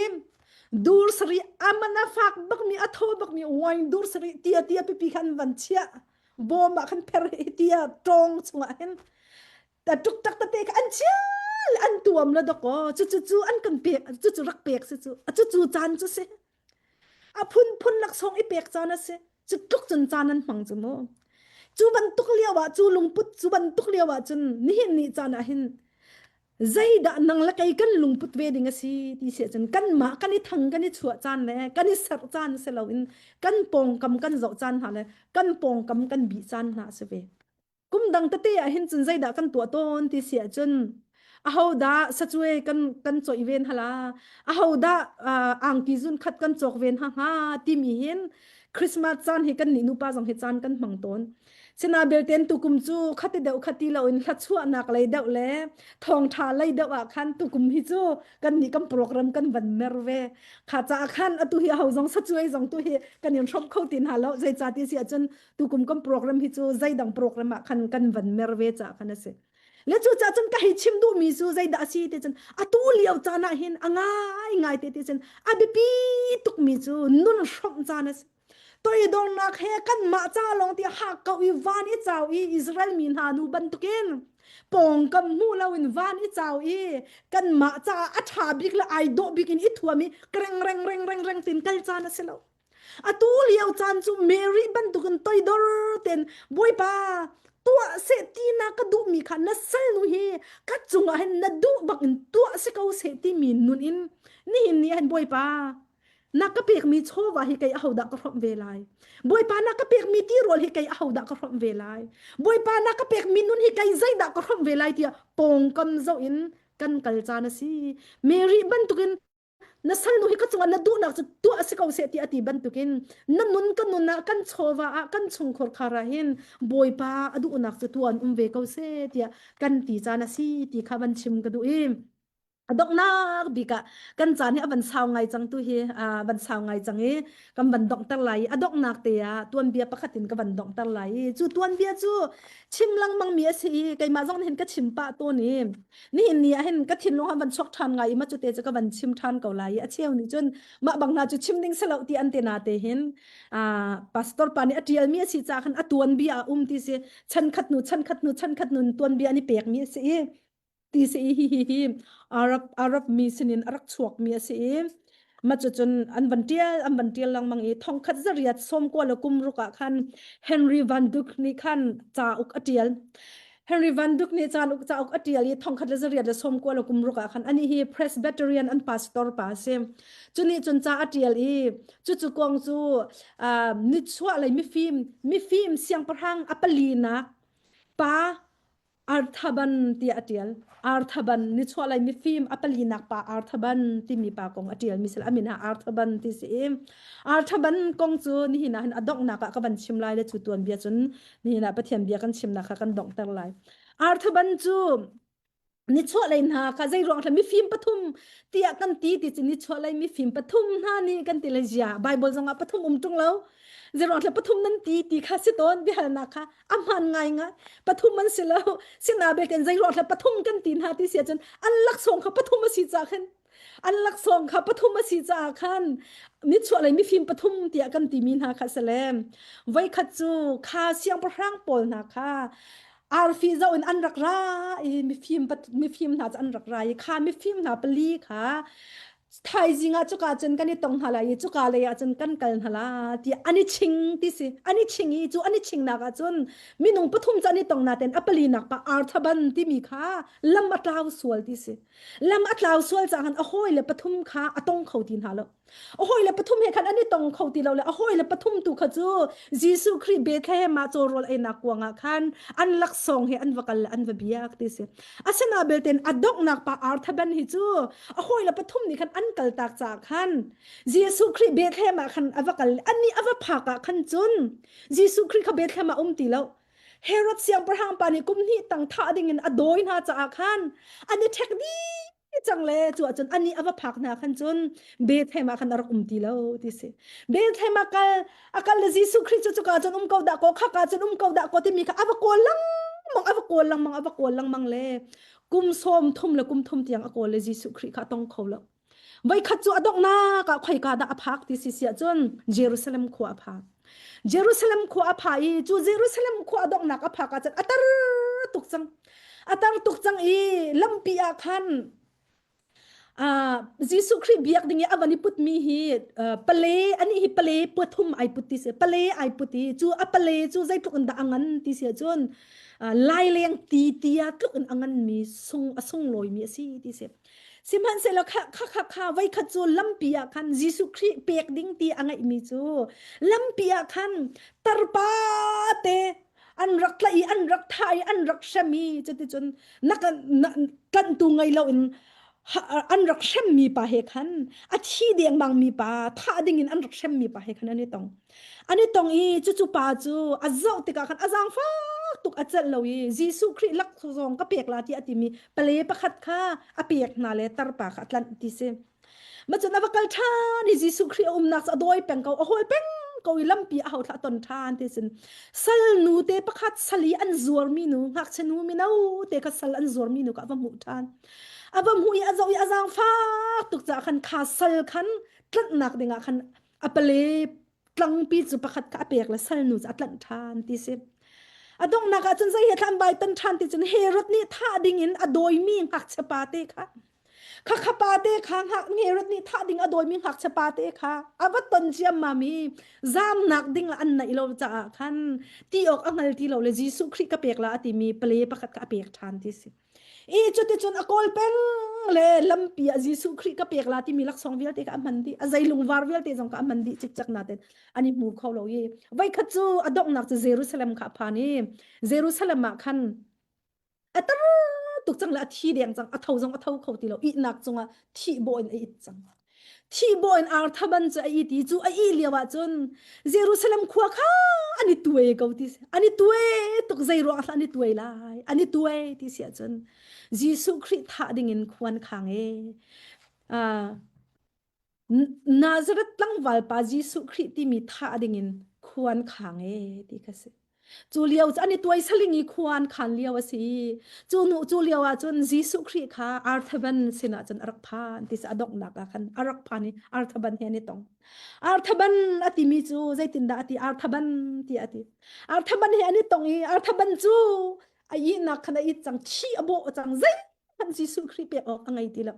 dur sarih aman a fak bakmi a thaw bakmi wine dur sarih tia tia pipi khan van chiah bawm ah khan pher hi tia ṭawng chungah hin ta tuk tak tete kha an chial an tuam la dok aw cu cu cu an kan pek cu cu rak pek si cu cu cu caan cu si a phunphun laksawng i pek caan a si cu tluk cun caan an hmang cu mu cu bantuk lio ah cu lungput cu bantuk lio ah cun nihin ni caan ah hin zeidah nang le kei kan lungput ve ding a si ti si ahcun kanmah kan i thang kan i chuah caan le kan i serh caan si loin kan pawngkam kan zoh caan hna le kan pawngkam kan bih caan hna a si ve. Kum dang tete ah hin cun zeidah kan tuah tawn ti si ahcun ahodah sacuai kan kan coih ven hala ahodah uh, angki zun khat kan cawk ven ha hnga timi hin Christmas caan hi kan nih nupa zong hi caan kan hmang tawn. Sina belten tukum cu khati deuh khati lo in hlachuahnak lei deuh le thawngtha lei deuh ah khan tukum hi cu kan nih kan program kan van mer ve. Kha ca khan atu hi ho zong sacuai zong tu hi kan in hrom kho tin ha lo zei ca ti si ahcun tukum kan program hi cu zeidang program ah khan kan van mer ve ca khan a si. Le cu ca cun ka hei chim duhmi cu zeidah a si ti cun atu lio caan ah hin a ngai ngai te ti cun a biapi tukmi cu nun hrawmh caan a si. Toidornak he kanmah ca lawng ti hak ko i van i cau i Israel mi hna nu bantukin pawngkam hmu loin van i cau i kanmah caah a ṭha bik le ai dawh bik in i thuam i reng reng reng reng reng tin kal caan a si lo. Atu lio caan cu Mary bantukin toidor ten Bawipa tuah seh ti na ka duhmi kha na salnu hi ka cungah hin na duh bak in tuah si ko seh timi nun in nihin ni hin Bawipa na ka pekmi chawva hi kei ahodah ka hrawmh ve lai Bawipa na ka pekmi tirawl hi kei ahodah ka hrawmh ve lai Bawipa na ka pekmi nun hi kei zeidah ka hrawmh ve lai tiah pawngkam zoh in kan kal caan a si Mary bantukin na salnu hi ka cungah na duhnak cu tuah si ko seh ti a ti bantukin na nun ka nun ah kan chawva ah kan chungkhur khar ah hin Bawipa a duhnak cu tuah an um ve ko seh tiah kan ti caan a si ti kha van chim ka duh i a donghnak bik ah kan caan hi a van sau ngai cang tu hi a van sau ngai cang i kan van donghter lai i a donghnak te ah tuanbia pakhat in ka van donghter lai i cu tuanbia cu chim lengmang mi a si i keimah zong nih hin ka chim pah tawn i nihin ni ah hin ka thinlung han van chuak ṭhan ngai i ma cu te cu ka van chim ṭhan ko lai i a cheu nih cun mah bang hna cu chim ding si lo ti an ti na te hin pastor pa nih a ṭial mi a si caah khan a tuanbia a um ti si chan khat hnu chan khat hnu chan khat hnu tuanbia an i pek mi a si i ti si i hi hi hi Arab Arab mi sinin a rak chuak mi a si i ma cu cun an van ṭial an van ṭial lengmang i thongkhat zariat sawmkua le kum ruk ah khan Henry Van Dyke nih khan cauk a ṭial Henry Van Dyke nih cauk cauk a ṭial i thongkhat le zariat le sawmkua le kum ruk ah khan anih hi Presbyterian an pastor pa a si cu nih cun ca a ṭial i cucu kong cu uh, nichuah lei mifim mifim siangpahrang a palinak pa Arthaban tiah a ṭial. Arthaban nichuahlei mifim a palinak pa Arthaban timi pa kong a ṭialmi si a min ah Arthaban ti si i Arthaban kong cu nihin ah hin a donghnak ah ka van chim lai le cu tuanbia cun nihin ah Pathian bia kan chimnak kha kan donghter lai. Arthaban cu nichuahlei hna kha zei ruang hlah mifim pathum tiah kan ti ti cu nichuahlei mifim pathum hna nih kan ti le zia Bible zong ah pathum um ṭung lo zei ruang hlah pathum nan ti ti kha si tawn biahalnak kha a hmaan ngaingai pathum an si lo sina belte zei ruang hlah pathum kan ti hna ti si ahcun an laksawng kha pathum a si caah khan an laksawng kha pathum a si caah khan nichuah lei mifim pathum tiah kan timi hna kha si le voikhat cu kha siangpahrang pawl hna kha arfi zoh in an rak ra i mifim mifim hna cu an rak ra i kha mifim hna pali kha thaizing ah cuka cun kan i tong hna lai i cuka lei ah cun kan kal hna la ti an i ching ti si an i ching i cu an i chingnak ah cun minung pathum cu an i tong naten a palinak pa arthaban timi kha lam a tlau sual ti si lam a tlau sual caah khan a hawi le pathum kha a tong kho ti hna lo a hawi le pathum he khan an i tong kho ti lo le a hawi le pathum tu kha cu Jesuh Khrih Bethlehem ah cawrawl einak kuang ah khan an laksawng he an va kal le an va biak ti si asina belten a donghnak pa Arthaban hi cu a hawile pathum nih khan an kaltak caah khan Jesuh Khrih Bethlehem ah khan a va kal ani a va phak ah khan cun Jesuh Khrih kha Bethlehem ah um ti lo Herod siangpahrang pa nih kum hnih tang thah ding in a dawi hna caah khan an i ṭhek dih. cang le cu ahcun ani a va phak hna khan cun Bethlehem ah khan a rak um ti lo ti si. Bethlehem ah kal a kal le Jesuh Khrih cu cuka cun um ko dah kaw khaka cun um ko dah kaw timi kha a va kawl lengmang a va kawl lengmang a va kawl lengmang le kum sawm thum le kum thum tiang a kawl le Jesuh Khrih kha a tong kho lo. Voikhat cu a donghnak ah khoika dah a phak ti si siah cun Jerusalem khua a phak. Jerusalem khua a pha i cu Jerusalem khua a donghnak a phak ahcun a tar tuk cang. A tar tuk cang i lampi ah khan uh, Jesuh Khrih biak ding i a van i putmi hi uh, pale ani hi pale pathum ai put ti si pale ai put i cu a pale cu zeitluk in dah a ngan ti si ahcun uh, laileng ti tia tluk in a nganmi sung a sunglawi mi a si ti si. Sihmanhsehlaw kha kha kha kha voikhat cu lampi ah khan Jesuh Khrih pek ding ti a ngeihmi cu lampi ah khan tarpa te an rak tlaih i an rak thah i an rak hrem i cuticun na tlanhtu ngei loin an rak hremmi pa he khan a thi dengmangmi pa thah dingin an rak hremmi pa he khan an i tong. An i tong i cucu pa cu a zoh tikah khan a zaangfak tuk a celh lo i Jesuh Khrih laksawng ka pek la tiah a timi pale pakhat kha a pek hna le tarpa kha a tlanh ti si. Macun a va kal ṭhan i Jesuh Khrih a umnak cu a dawi peng ko, a hawl peng ko i lampi a hauthla a ton ṭhan ti sin. Sal nu te pakhat sal i an zuarmi nu, ngakchia nu mino te kha sal an zuarmi nu kha a va hmuh ṭhan. A va hmuh i a zoh i a zaangfak tuk caah khan kha sal khan tlanhnak dingah khan a pale tlangpi cu pakhat kha a pek le salnu cu a tlanh ṭhan ti si. A donghnak ah cun zei he thlan bai tan ṭhan ti cun Herod nih thah ding in a dawimi ngakchia pa te kha khakha pa te kha Herod nih thah ding a dawimi ngakchia pa te kha a va ton ciammam i zamnak ding ah an naih lo caah khan ti awk a hngal ti lo le Jesuh Khrih ka pek la a timi pale pakhat kha a pek ṭhan ti si. I cuticun a kawl peng le lampi ah Jesuh Khrih ka pek la timi laksawng vialte kha a hman dih. A zei lungvar vialte zong kha a hman dih cikcek nain an i hmu kho lo i voikhat cu a donghnak cu Jerusalem kha a phan i Jerusalem ah khan a tar tuk cang le a thi deng cang a tho zong a tho kho ti lo ihnak cungah thih bawh in a it cang. Thih bawh in arthaban cu a it i cu a ih lio ah cun Jerusalem khua kha an i tuai ko ti si. An i tuai tuk zei ruang ah an i tuai lai. An i tuai ti si ahcun Jesuh Khrih thah ding in khua an khang e. Uh, Nazareth tlangval pa Jesuh Khrih timi thah ding in khua an khang e ti kha si. Cu lio cu an i tuai saling i khua an khan lio a si. Cu nu cu lio ah cun Jesuh Khrih kha Arthaban sinah cun a rak phan ti a donghnak ah khan a rak phan i Arthaban he an i tong. Arthaban a timi cu zeitindah a ti Arthaban ti a ti. Arthaban he an i tong i Arthaban cu a ihnak khan a it cang thi a bawh cang zei hmanh Jesuh Khrih pek awk a ngei ti lo.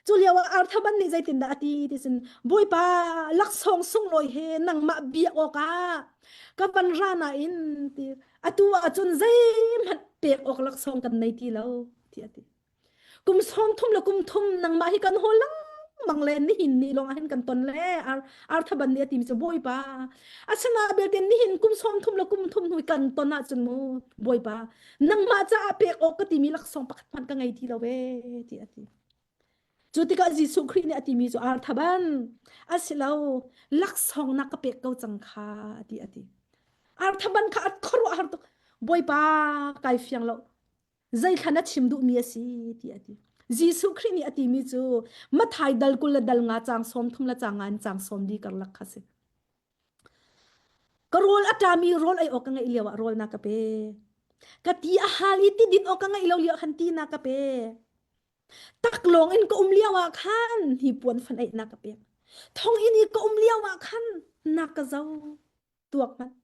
Cu lio ah Arthaban nih zeitindah a ti ti cun Bawipa laksawng sunglawi he nangmah biak awkah ka van ra nain ti atu ahcun zeihmanh pek awk laksawng kan nei ti lo ti a ti. Kum sawm thum le kum thum nangmah hi kan hawl lengmang le nihin ni lawng ah hin kan ton le Ar Arthaban nih a timi cu Bawipa asina belte nihin kum sawm thum le kum thum hnu kan ton ahcun mu Bawipa nangmah caah pek awk ka timi laksawng pakhat hmanh ka ngei ti lo ee ti a ti. Cu tikah Jesuh Khrih nih a timi cu arthaban a si lo laksawng na ka pek ko cang kha ti a ti. Arthaban kha a khuaruah har tuk. Bawipa kai fiang lo. Zeithla na chim duhmi a si ti a ti. Jesuh Khrih nih a timi cu Mathai dal 20 le dal nga cang 30 le cang nga in cang 40 karlak kha si. Ka rawl a ṭami rawl ei awk ka ngeih lioah rawl na ka pe. Ka ti a hal i ti din awk ka ngeih lo lioah khan ti na ka pe. Taklawng in ka um lioah khan hi puan fan eih na ka pek. Thonginn i ka um lioah khan na ka zo. Tuak hmanh.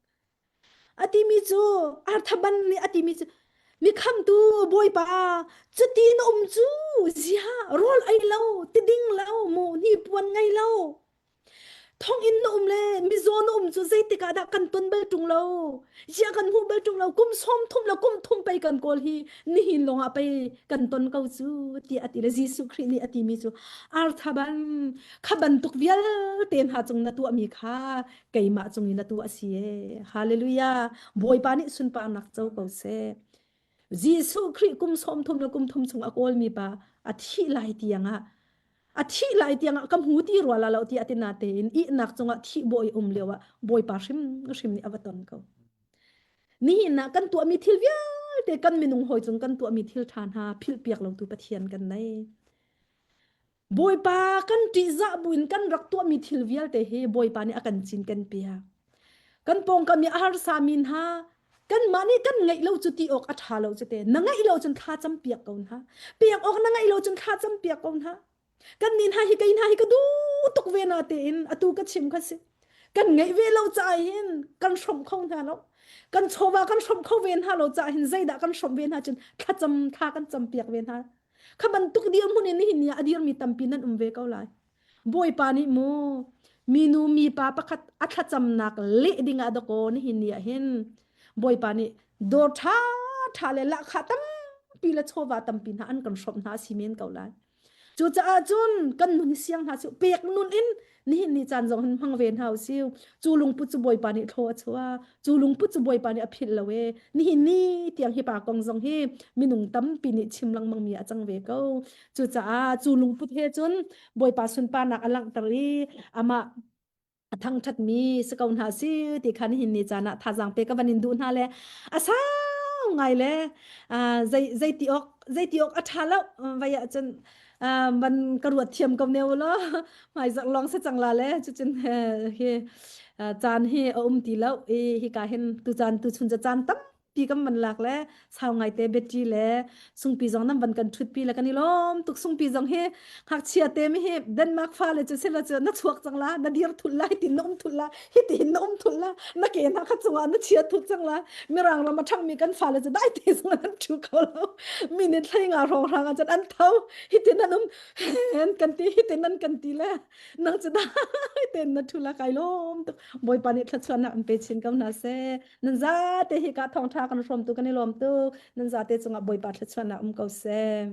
A timi cu Arthaban nih a timi cu mi khamtu Bawipa cuti na um cu ziah rawl ei lo ti ding lo mu hnipuan ngei lo Thonginn na um le mizaw na um cu zeitik ah dah kan ton bal ṭung lo? Ziah kan hmuh bal ṭung lo? Kum sawm thum le kum thum pei kan kawl hi nihin lawng ah pei kan ton ko cu tiah a ti le Jesuh Khrih nih a timi cu Arthaban kha bantuk vialte hna cung na tuahmi kha keimah cung in na tuah a si ee. Hallelujah. Bawipa nih sunparnak co ko seh. Jesuh Khrih kum sawm thum le kum thum chung a kawlmi pa a thih lai tiang ah A thih lai tiangah ka hmu ti rua la lo ti a ti natein ihnak cungah thih bawi um lio ah Bawipa hrimhrim nih a va ton ko. Nihin ah kan tuahmi thil vialte kan minung hawi cung kan tuahmi thil ṭha hna philhpiak lotu Pathian kan nei. Bawipa kan ṭihzah buin kan rak tuahmi thil vialte hi Bawipa nih a kan cinken piak. Kan pawngkam i a harsami hna kanmah nih kan ngeih lo cu ti awk a ṭha lo cu te. Na ngeih lo cun thla cam piak ko hna. Pek awk na ngeih lo cun thla cam piak ko hna. Kan nih hna hi kei hna hi ka duh tuk ve na tein atu ka chim kha si. Kan ngeih ve lo caah hin kan hrawmh kho hna lo. Kan chawva kan hrawmh kho ve hna lo caah hin zeidah kan hrawmh ve hna cun thlacam thla kan cam piak ve hna. Kha bantuk dirhmun in nihin ni ah a dirmi tampi nan um ve ko lai. Bawipa nih mu minu mipa pakhat a thlacamnak leh ding ah dakaw nihin ni ah hin Bawipa nih dawr ṭha ṭha le lahkhah tampi le chawva tampi hna an kan hrawmh hna a si men ko lai. Cucaah cun kan nun hi siang hna sih pek nun in nihin ni caan zong hin hmang ve hna usih. Cu lungput cu Bawipa nih thlaw a chuah. Cu lungput cu Bawipa nih a philh lo e. Nihin ni tiang hi pa kong zong hi minung tampi nih chim lengmang mi a cang ve ko. Cucaah cu lungput he cun Bawipa sunparnak a langhter i amah a thangṭhatmi si ko hna si ti kha nihin ni caan ah thazaang pe ka van in duh hna le a sau ngai le zei zei ti awk zei ti awk a ṭha lo vai ah cun van ka ruat thiam ko ne law hmaizarh lawng si cang la le cucun hi caan hi a um ti lo i hika hin tu caan tu chun caan tam pi kan van lak le sau ngai te betty le sungpi zong nan van kan thut pi le kan i lawm tuk sungpi zong hi ngakchia te mi hi Denmark fa le cu sila cu na chuak cang la na dir thul lai tin na um thul la hi tin na um thul la na ke na kha chungah na chia thut cang la mirang ram a thang mi kan fa le cu dai te zong an thu kho lo minute hlei nga rong rang an an tho hi tin an um kan ti hi tin an kan ti le nang cu dai ten na thu la kai lawm tuk bawipa nih thluachuahnak an pe chin ko hna seh Nan zate hi ka thawngṭha kan hrawm tu kan i lawm tuk. Nan zate cungah Bawipa thluachuahnak um ko seh.